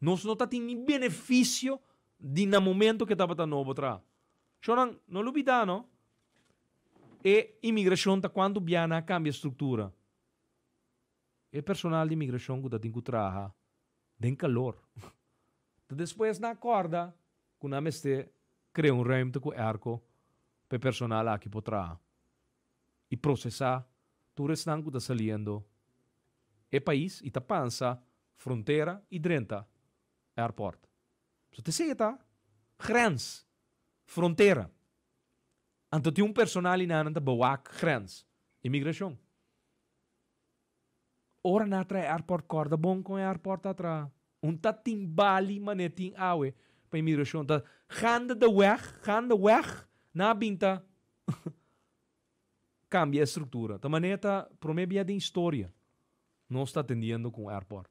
nos no ta tin ni benefisio di na momento ku e tabata nobo traha. Shonnan, no lubidá no, E imigrashon ta kuantu bia nan a kambia struktura. E personal di imigrashon ku ta tin ku traha den kalor. Ta despues nan a kòrda ku nan mester krea un ruimte ku airco pa e personal aki por traha i prosesá tur esnan ku ta saliendo e pais i ta pansa frontera i drenta airport. So ta esei e ta, grens, frontera. Anto tin un personal i nan ta bewak grens, imigrashon. Ora nan a traha airport kòrda bon kon e airport a traha. Un ta tin bali manera tin awe pa imigrashon ta gaande de weg, gaande weg nan a bin ta kambia e struktura. Ta manera ta prome bia den historia nos ta atendiendo ku un airport.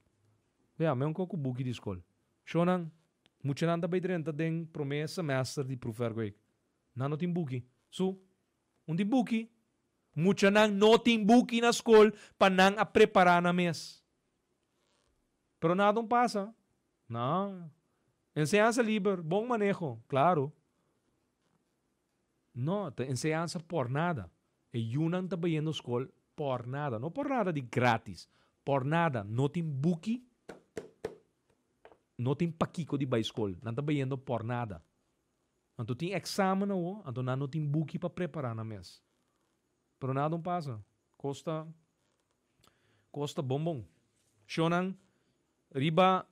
Ya, me un koko buki di skol. Shownan, muchanan ta bai drenta den prome semester di proefwerkweek. Nan no tin buki. Su, un tin buki. Muchanan no tin buki na skol pa nan a prepará nan mes. Pero nada un pasa. No. Enseñansa liber, bon maneho, claro. No, ta enseñansa por nada. E yunan ta bayendo skol por nada. No por nada di gratis. Por nada. No tin buki, no tin pakiko di bai skol. Nan ta bayendo por nada. Anto tin examen awo, anto nan no tin buki pa prepara nan mes. Pero nada un pasa. Cos ta, cos ta bon bon. Shownan riba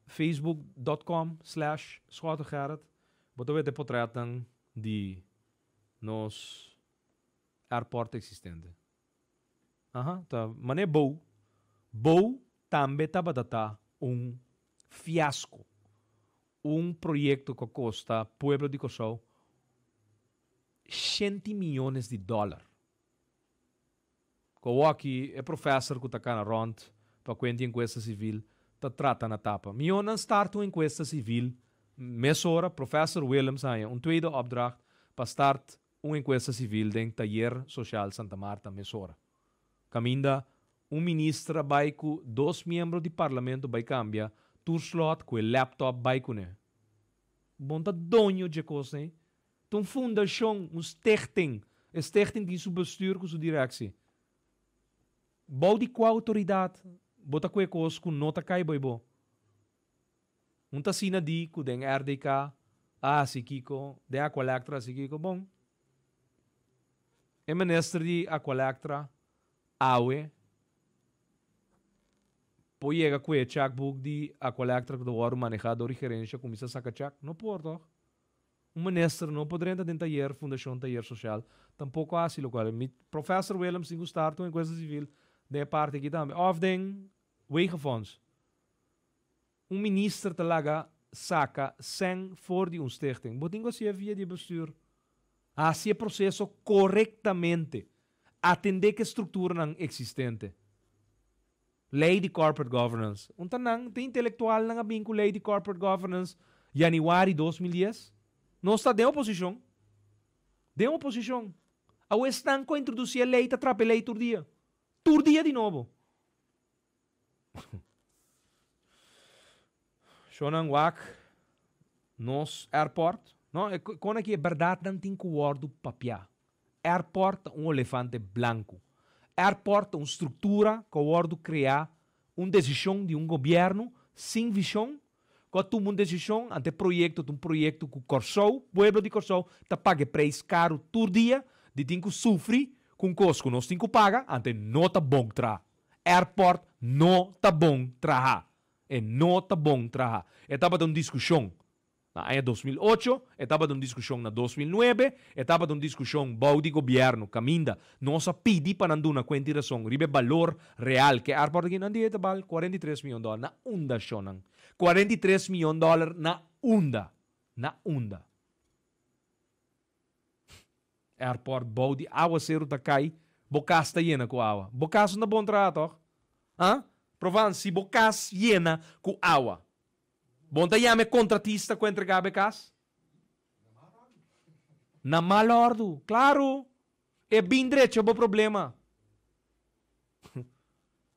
facebook dot com slash Schottegerrit bo ta weta e potretnan di nos airport existente. Aha, ta mane bou. Bou tambe tabata ta un fiasco. Un proyekto ku a kosta pueblo di Kòrsou shenti miyones di dòler. Ku awoki e profèser ku ta kana rònt pa kuenti enkuesta sivil ta trata na tapa. Miyonan start un enkuesta sivil mesora profèser Willems haña un tweede opdracht pa start un enkuesta sivil den Tayer Sosial Santa Marta mesora. Kaminda un minister a bai ku dos miembro di parlamento bai kambia tur slòt ku e laptop bai kuné. Bon ta doño dje kos ei. Ta un fundashon, un stichting. E stichting tin su bestuur ku su direksie. Bou di kua outoridat bo ta kue kos ku no ta kai bai bo? Un ta asina di ku den RDK a hasi kiko, den Aqualectra a hasi kiko. Bon, e minister di Aqualectra awe por yega ku e checkbook di Aqualectra ku ta wòrdu manehá dor di gerensha kuminsá saka chèk? No por tòg. Un minister no por drenta den tayer, Fundashon Tayer Sosial tampoko a hasi lokual. Mi Professor Willems tin ku start un enkuesta sivil den e parti aki tambe òf den Wegenfonds. Un minister ta laga saka sèn for di un stichting. Bo tin ku hasié via di e bestuur. Hasi e proseso korektamente. Atendé ku e strukturanan eksistente. Lei di corporate governance. Un ta nan, ta intelektualnan a bin ku lei di corporate governance yanüari 2010. Nos ta den oposishon. Den oposishon. Awe esnan ku a introdusí e lei ta trapa e lei tur dia. Tur dia di nobo. Shownan wak nos airport. No, e kon aki e berdadnan tin ku wòrdu papiá. Airport ta un olefante blanku. Airport ta un struktura ku a wòrdu kreá, un desishon di un gobièrnu sin vishon ku a tuma un desishon ante e proyekto ta un proyekto ku Kòrsou, pueblo di Kòrsou ta paga e preis karu tur dia di tin ku sufri ku un kos ku nos tin ku paga ante no ta bon traha. Airport no ta bon traha. E no ta bon traha. E tabata un diskushon na aña 2008, e tabata un diskushon na 2009, e tabata un diskushon bou di gobièrnu kaminda nos a pidi pa nan duna kuenta i rason riba e balor real ku e airport aki. Nan di e ta bal 43 miyon dòler. Na unda shonnan? 43 miyon dòler na unda? Na unda? Airport bou di awaseru ta kai, bo kas ta yena ku awa. Bo kas no ta bon traha tòg? Ha? Provan, si bo kas yena ku awa, bo no ta yama e kontratista ku a entregá bo e kas? Na mal òrdu, klaru! E bin drecha bo problema.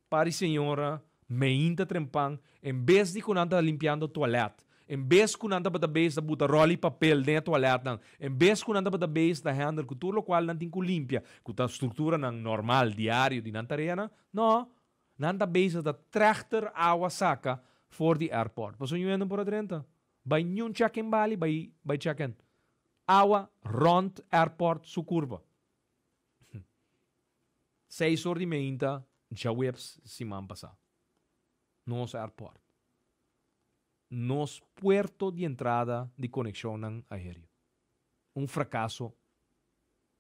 Pari señora meinta trempan, en bes di ku nan ta limpiando tualèt. En bes ku nan tabata bezig ta buta ròl i papel den e tualètnan, en bes ku nan tabata bezig ta hèndel ku tur lokual nan tin ku limpia, ku ta strukturanan normal, diario di nan tareanan, no, nan ta bezig ta trèchter awa saka for di airport. Pasobra niun hende no por a drenta. Bai niun check-in bali, bai bai check-in. Awa rònt airport su kurva. Seis or di meinta djaweps siman pasá. Nos airport. Nos puerto di entrada di konekshonnan aéreo. Un frakaso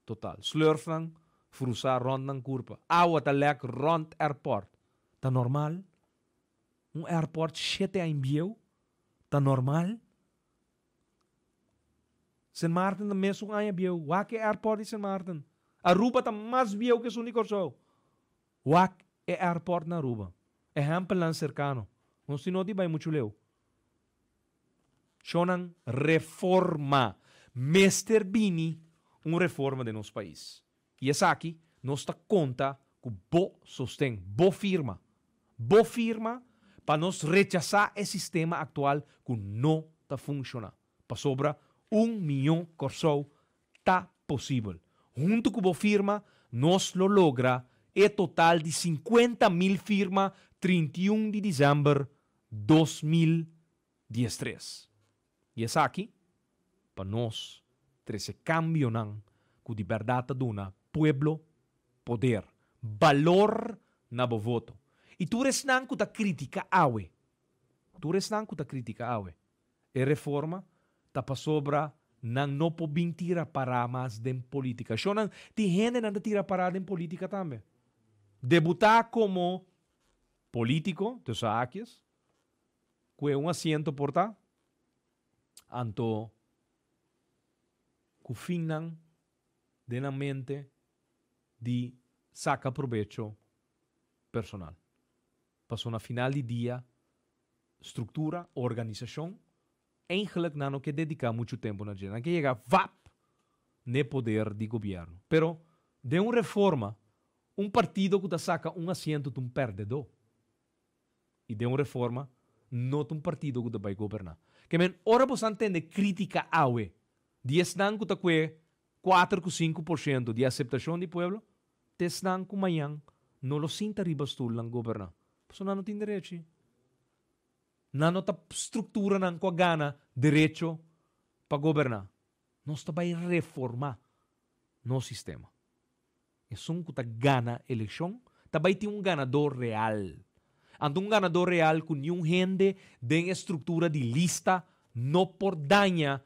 total. Slurfnan frusá rònt nan kurpa. Awa ta lèk rònt airport. Ta normal? Un airport shete aña bieu? Ta normal? Sint Maarten ta mesun aña bieu. Wak e airport di Sint Maarten. Aruba ta mas bieu ku esun di Kòrsou. Wak e airport na Aruba. Ehèmpelnan serkano. Nos tin no di bai muchu leu. Shonnan reforma. Mester bini un reforma den nos pais. I esaki nos ta konta ku bo sosten, bo firma. Bo firma pa nos rechasá e sistema aktual ku no ta funshoná. Pasobra un mion Kòrsou ta posibel. Huntu ku bo firma nos lo logra e total di 50.000 firma 31 di desèmber 2013. I esaki pa nos trese kambionan ku di bèrdat ta duna pueblo poder, balor na bo voto. I tur esnan ku ta kritika awe, tur esnan ku ta kritika awe e reforma ta pasobra nan no por bin tira pará mas den politika. Shonnan, tin hendenan ta tira pará den politika tambe. Debutá komo politiko, tussen haakjes, ku e un asiento por ta, anto ku finnan den nan mente di saka probecho personal. Pasobra na final di dia struktura, organisashon, eigenlijk nan no ke dediká muchu tempu na dje. Nan ke yega vap n'e poder di gobièrnu. Pero den un reforma, un partido ku ta saka un asiento ta un pèrdedó. I den un reforma no ta un partido ku ta bai goberná. Ke men ora bo sa tende krítika awe di esnan ku ta kue 4 ku 5% di aseptashon di pueblo, ta esnan ku mañan no lo sinta riba stulnan goberná. Pasobra nan no tin derechi. Nan no ta strukturanan ku a gana derecho pa goberná. Nos ta bai reformá nos sistema. Esun ku ta gana elekshon ta bai tin un ganadó real. Anto un ganadó real ku niun hende den e struktura di lista no por daña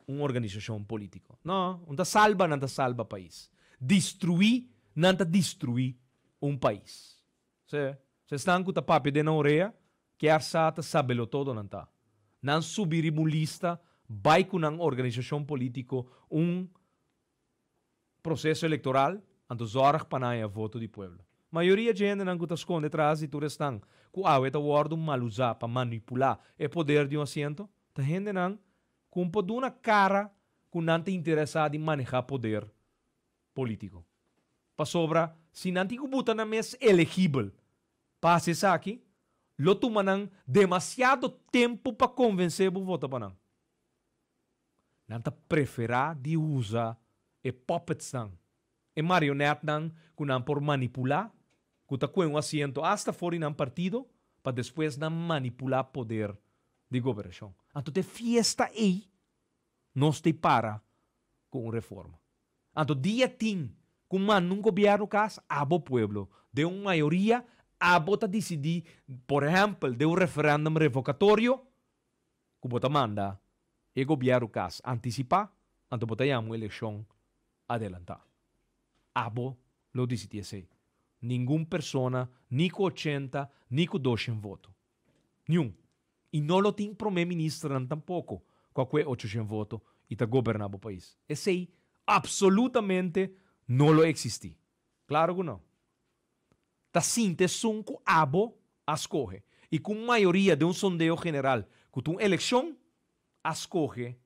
un organisashon polítiko. No, un ta salba nan ta salba pais. Destruí nan ta destruí un pais. Se, se esnan ku ta papia den nan orea, kier sa ta sabelo todo nan ta. Nan subi riba un lista, bai ku nan organisashon polítiko un proseso elektoral, anto zòrg pa nan haña voto di pueblo. Mayoria dje hendenan ku ta skonde tras di tur esnan ku awe ta wòrdu malusá pa manipulá e poder di un asiento, ta hendenan ku un por duna kara ku nan ta interesá di manehá poder polítiko. Pasobra si nan tin ku buta nan mes elegibel pa hasi esaki, lo tuma nan demasiado tempu pa konvensé bo vota pa nan. Nan ta preferá di usa e puppetsnan, e marionètnan ku nan por manipulá, ku ta kue un asiento asta for di nan partido, pa despues nan manipulá poder di gobernashon. Anto te fiesta ei nos ta para ku un reforma. Anto dia tin ku manda un gobièrnu kas, abo pueblo, den un mayoria, abo ta disidí, por ehèmpel, den un referèndum revokatorio, ku bo ta manda e gobièrnu kas antisipá, anto bo ta yama un elekshon adelantá. Abo lo disidí esei. Ningun persona, ni ku 80, ni ku 200 voto. Niun. I no lo tin promé ministernan tampoko ku a kue 800 voto i ta goberná bo pais. Esei absolutamente no lo eksistí. Klaro ku no. Ta sinta esun ku abo a skohe. I ku mayoria den un sondeo general ku ta un elekshon a skohe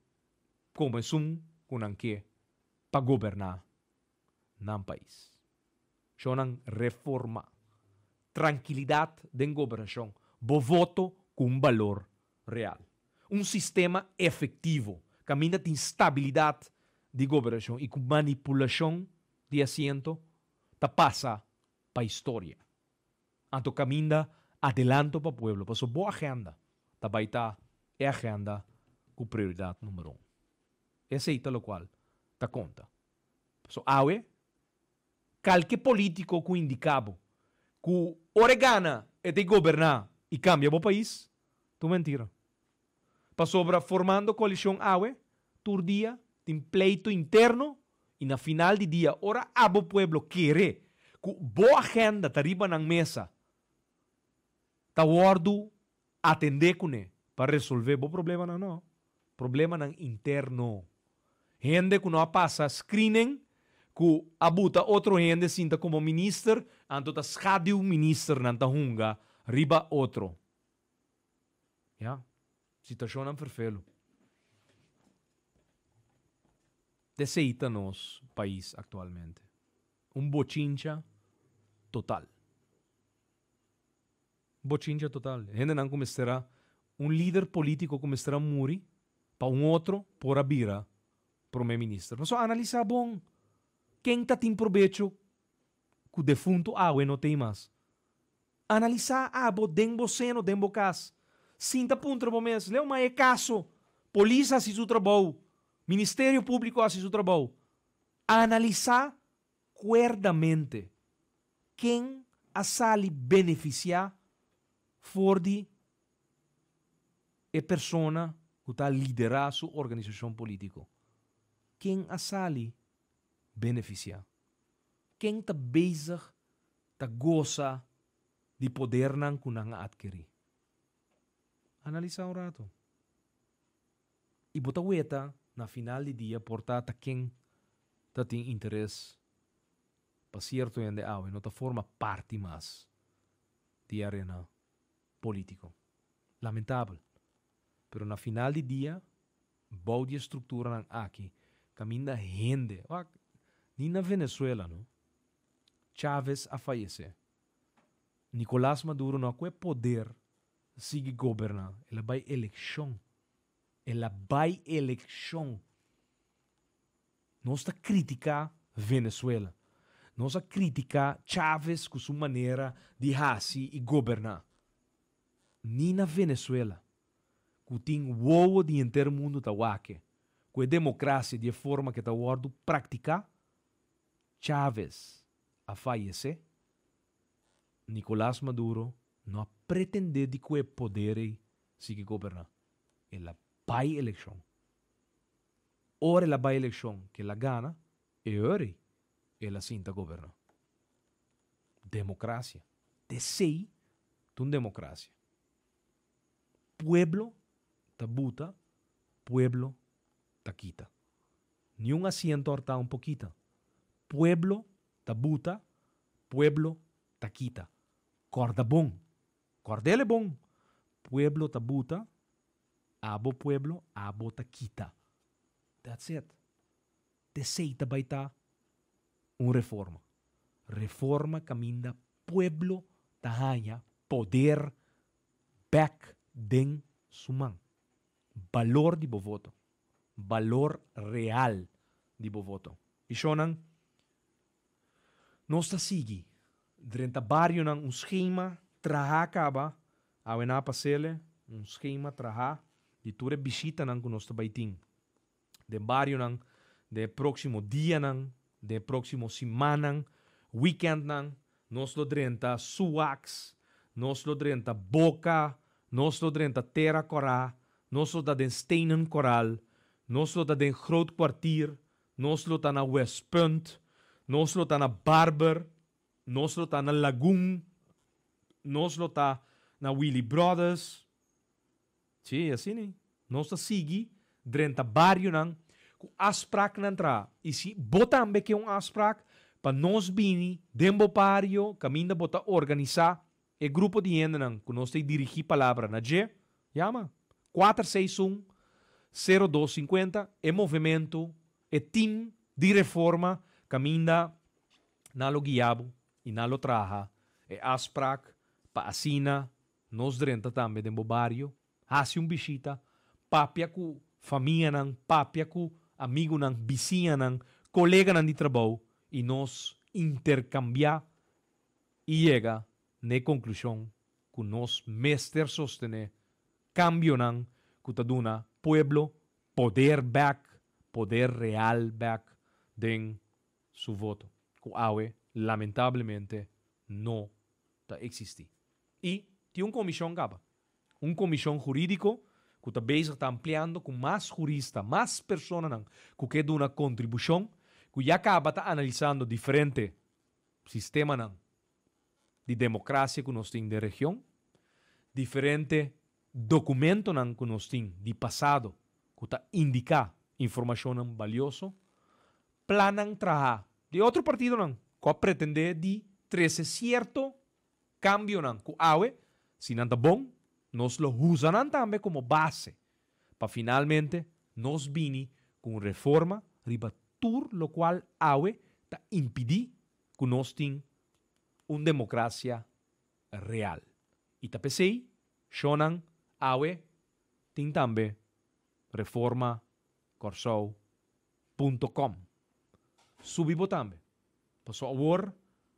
komo esun ku nan ke pa goberná nan pais. Shonnan reforma. Trankilidat den gobernashon. Bo voto ku un balor real. Un sistema efectivo, caminda tin stabilidad di gobernacion y cu manipulacion di asiento ta pasa pa historia. Anto caminda adelanto pa pueblo, paso bo agenda ta bay ta e agenda cu prioridad numero un. Esey ta locual ta conta. Paso awe, calke politico cu indica bo cu ora e gana e ta goberna y cambia bo pais, ta un mentira. Pasobra formando coalicion awe, tur dia tin pleito interno y na final di dia ora abo pueblo kere cu bo agenda ta riba nan mesa ta wordo atende cune pa resolve bo problemanan no, problemanan interno. Hende cu no a pasa screening cu a buta otro hende sinta como minister anto ta schaduw ministernan ta hunga riba otro. Ya, situacionnan ferfelu. T'esey ta nos pais actualmente. Un bochincha total. Bochincha total. Hendenan cu mester a, un lider politico cu mester a muri pa un otro por a bira prome minister. Pasobra analisa bon, ken ta tin probecho cu defunto awe no t'ey mas? Analisá abo den bo seno, den bo kas. Sinta puntra bo mes, Leo, ma e kaso? Polis hasi su trabou, Ministerio Públiko hasi su trabou. Analisá kuerdamente ken a sali benefisiá for di e persona ku ta liderá su organisashon polítiko. Ken a sali benefisiá? Ken ta bezig ta gosa di podernan ku nan a atkerí? Analisá un ratu. I bo ta weta na final di dia por ta ta ken ta tin interes pa sierto hende awe no ta forma parti mas di e arena polítiko. Lamentabel. Pero na final di dia bou di e strukturanan aki kaminda hende, wak, ni na Venezuela no, Chávez a fayesé. Nicolás Maduro no a ku e poder sigui goberná, el a bai elekshon. El a bai elekshon. Nos ta kritiká Venezuela. Nos a kritiká Chávez ku su manera di hasi i goberná. Ni na Venezuela, ku tin wowo di henter mundu ta wak-e, ku e demokrasia di e forma ke ta wòrdu praktiká, Chávez a fayesé, Nicolás Maduro no a pretendé di ku e poder ei sigui goberná. El a bai elekshon. Ora el a bai elekshon ku el a gana, e ora ei el a sinta goberná. Demokrasia. T'esei ta un demokrasia. Pueblo ta buta, pueblo ta kita. Niun asiento hortá un pokita. Pueblo ta buta, pueblo ta kita. Kòrda bon. Kòrd'el e bon. Pueblo ta buta, abo pueblo, abo ta kita. That's it. T'esei ta bai ta un reforma. Reforma kaminda pueblo ta haña poder bèk den su man. Balor di bo voto. Balor real di bo voto. I shonnan, nos ta sigui drenta barionan un schema traha kaba, awe na pasele, un schema traha di tur e bishitanan ku nos ta bai tin den barionan den e próksimo dianan, den e próksimo simannan, wikèntnan, nos lo drenta Suaks, nos lo drenta Boka, nos lo drenta Tera Kòrá, nos lo ta den Stenen Koral, nos lo ta den Groot Kwartier, nos lo ta na Westpunt, nos lo ta na Barber, nos lo ta na Lagun, nos lo ta na Willy Brothers. Sí, asina ei. Nos ta sigui drenta barionan ku afspraknan traha. I si bo tambe ke un afsprak pa nos bini den bo bario kaminda bo ta organisá e grupo di hendenan ku nos ta dirigí palabra na dje, yama 461 0250 e movementu, e tim di reforma kaminda nan lo guia bo i nan lo traha e afsprak pa asina Nos drenta tambe den bo bario, hasi un bishita, Papia ku famianan, papia ku amigunan, bisiñanan, koleganan di trabou i nos interkambiá i yega na e konklushon ku nos mester sostené kambionan ku ta duna pueblo poder bèk, poder real bèk den su voto, ku awe lamentablemente no ta eksistí. I tin un komishon kaba, un komishon hurídiko ku ta bezig ta ampliando ku mas hurista, mas personanan ku ke duna kontribushon, ku ya kaba ta analisando diferente sistemanan di demokrasia ku nos tin den region, diferente dokumentonan ku nos tin di pasado ku ta indiká informashonnan balioso, plannan traha di otro partidonan ku a pretendé di trese sierto kambionan ku awe, si nan ta bon, nos lo usa nan tambe komo base pa finalmente nos bini ku un reforma riba tur lokual awe ta impidí ku nos tin un demokrasia real. I ta p'esei shonnan awe tin tambe reforma Kòrsou punto com. Subi bo tambe. Paso awor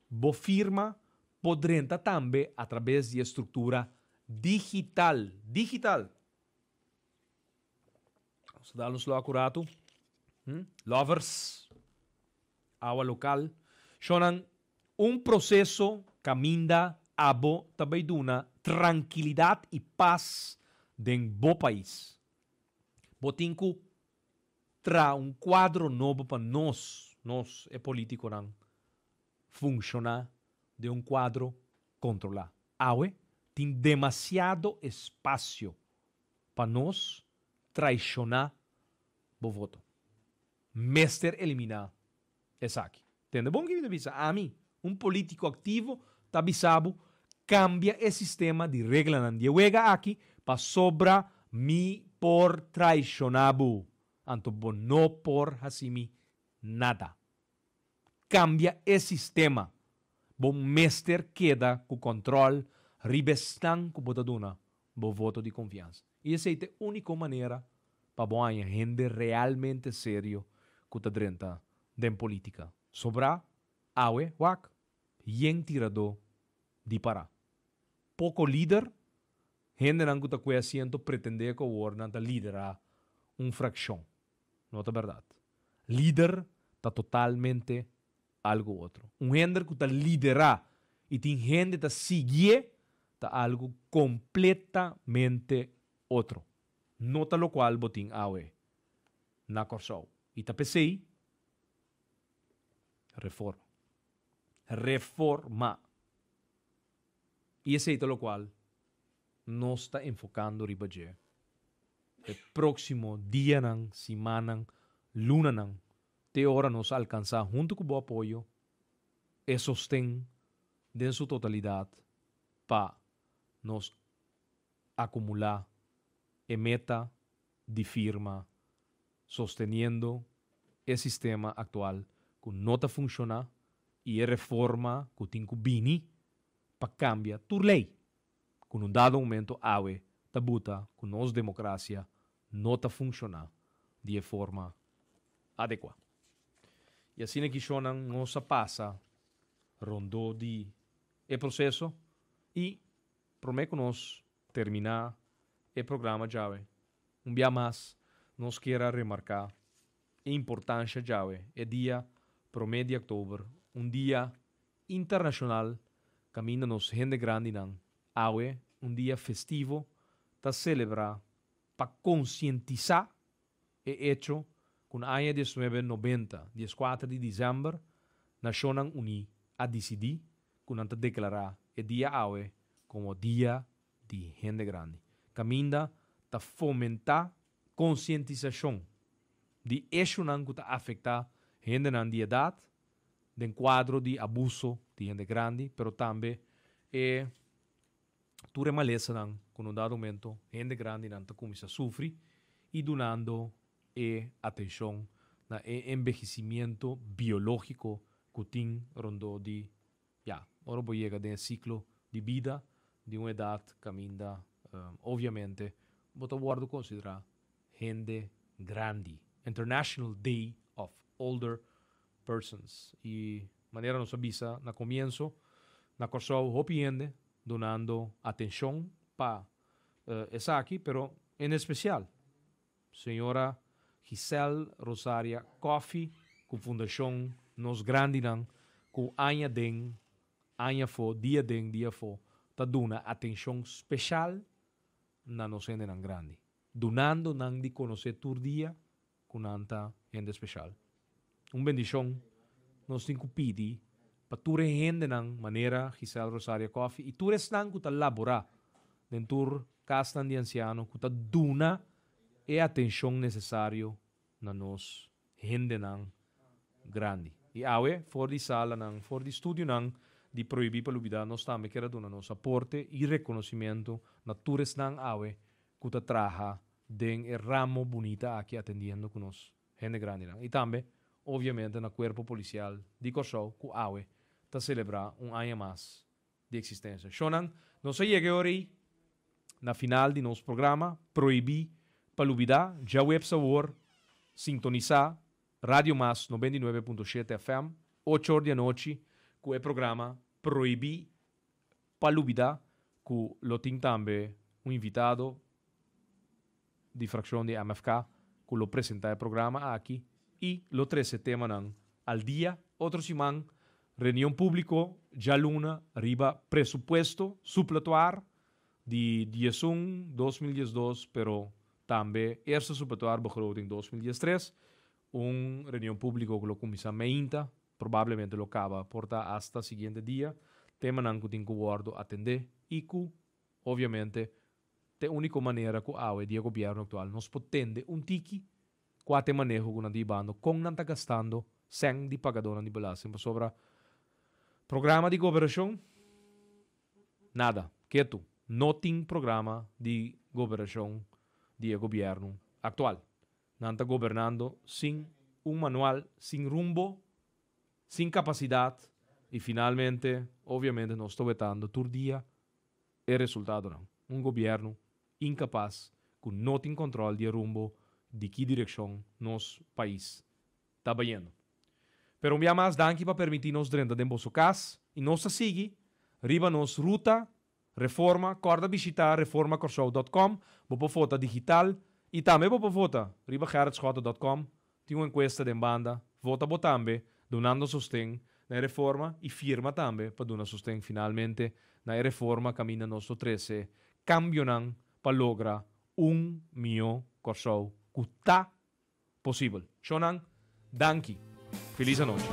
bo firma por drenta tambe a trabes di e struktura digital. Digital! Nos ta dal un slòk un ratu. Lovers. Awa lokal. Shonnan, un proseso kaminda abo ta bai duna trankilidat i pas den bo pais. Bo tin ku traha un kuadro nobo pa nos, nos e politikonan, funshoná den un kuadro kontrolá. Awe tin demasiado espasio pa nos traishoná bo voto. Mester eliminá esaki. Tende bon ki mi ta bisa. Ami, un polítiko aktivo, ta bisa bo, kambia e sistema di reglanan di e wega aki pasobra mi por traishoná bo, anto bo no por hasi mi nada. Kambia e sistema. Bo mester keda ku kòntròl riba esnan ku bo ta duna bo voto di konfiansa. I esei ta e úniko manera pa bo haña hende realmente serio ku ta drenta den polítika. Sobrá, awe, wak, yen tiradó di pará. Poko lider, hendenan ku ta kue asiento pretendé ku awor nan ta liderá un frakshon. No ta bèrdat. Lider ta totalmente algu otro. Un hender ku ta liderá i tin hende ta siguié ta algu kompletamente otro. No ta lokual bo tin awe na Kòrsou. I ta p'esei reforma. Reforma. I esei ta lokual nos ta enfokando riba dje e próksimo dianan, simannan, lunanan te ora nos alkansá huntu ku bo apoyo e sosten den su totalidat pa nos akumulá e meta di firma sosteniendo e sistema aktual ku no ta funshoná i e reforma ku tin ku bini pa kambia tur lei ku na un dado momento awe ta buta ku nos demokrasia no ta funshoná di e forma adekuá. I asina kishonnan nos a pasa rondó di e proseso i promé ku nos terminá e programa djawe, un bia mas nos kier a remarká e importansha djawe, e dia promé di òktober, un dia internashonal kaminda nos hende grandinan awe, un dia festivo, ta selebrá pa konsientisá e echo ku na aña diesnuebe nobenta, dieskuater di desèmber, Nashonnan Uní a disidí ku nan ta deklará e dia awe komo Dia di Hende Grandi, kaminda ta fomentá konsientisashon di eshunan ku ta afektá hendenan di edat den kuadro di abuso di hende grandi, pero tambe e tur e malesanan ku na un dado momento hende grandinan ta kuminsá sufri i dunando e atenshon na e enbehesimiento biológiko ku tin rondó di, ya, ora bo yega den e siklo di bida di un edat kaminda obviamente bo ta wòrdu konsiderá. Hende Grandi, International Day of Older Persons. I manera nos a bisa na komienso, na Kòrsou hopi hende dunando atenshon pa esaki, pero en espesial señora Giselle Rosaria Coffie ku Fundashon Nos Grandinan ku aña den aña afó, dia den dia afó ta duna atenshon speshal na nos hendenan grandi, dunando nan di konosé tur dia ku nan ta hende speshal. Un bendishon nos tin ku pidi pa tur e hendenan manera Giselle Rosaria Coffie i tur esnan ku ta laborá den tur kasnan di ansiano ku ta duna e atenshon nesesario na nos hendenan grandi. I awe for di salanan, for di studionan di Prohibí pa Lubidá nos tambe kier a duna nos aporte i rekonosimentu na tur esnan awe ku ta traha den e ramo bunita aki atendiendo ku nos hende grandinan. I tambe obviamente na Kuerpo Polisial di Kòrsou ku awe ta selebrá un aña mas di eksistensia. Shonnan, nos a yega e ora ei na final di nos programa Prohibí pa Lubidá. Djaweps awor sintonisá Radio Mas 99.7 FM, ocho or di anochi, ku e programa Prohibí pa Lubidá ku lo tin tambe un invitado di frakshon di MFK ku lo presentá e programa aki i lo trese temanan al dia. Otro siman reunion públiko djaluna riba presupuesto supletoir di 11 2012 pero tambe eerste supletoir begroting 2013. Un reunion públiko ku lo kuminsá meinta, probablemente lo kaba por ta asta siguiente dia. Temanan ku tin ku wòrdu atendé i ku obviamente Ta e úniko manera ku awe di e gobièrnu aktual nos por tende un tiki kua ta e maneho ku nan ta hibando, kon nan ta gastando sèn di pagadónan di belasting, pasobra programa di goberashon, nada, ketu, no tin programa di goberashon di e gobièrnu aktual. Nan ta gobernando sin un manual, sin rumbo, sin kapasidat i finalmente, obviamente nos ta wetando tur dia e resultadonan. Un gobièrnu inkapas ku no tin kòntròl di e rumbo di ki direkshon nos pais ta bayendo. Pero un bia mas danki pa permití nos drenta den boso kas i nos ta sigui riba nos ruta Reforma. Kòrda bishitá reformakòrsou dòt kòm, bo por vota digital i tambe bo por vota riba gerritschotte dòt kòm. Tin un enkuesta den banda, vota bo tambe dunando sosten na e reforma i firma tambe pa duna sosten finalmente na e reforma kaminda nos lo trese kambionan pa logra un mihó Kòrsou ku ta posibel. Shonnan, danki. Felis anochi.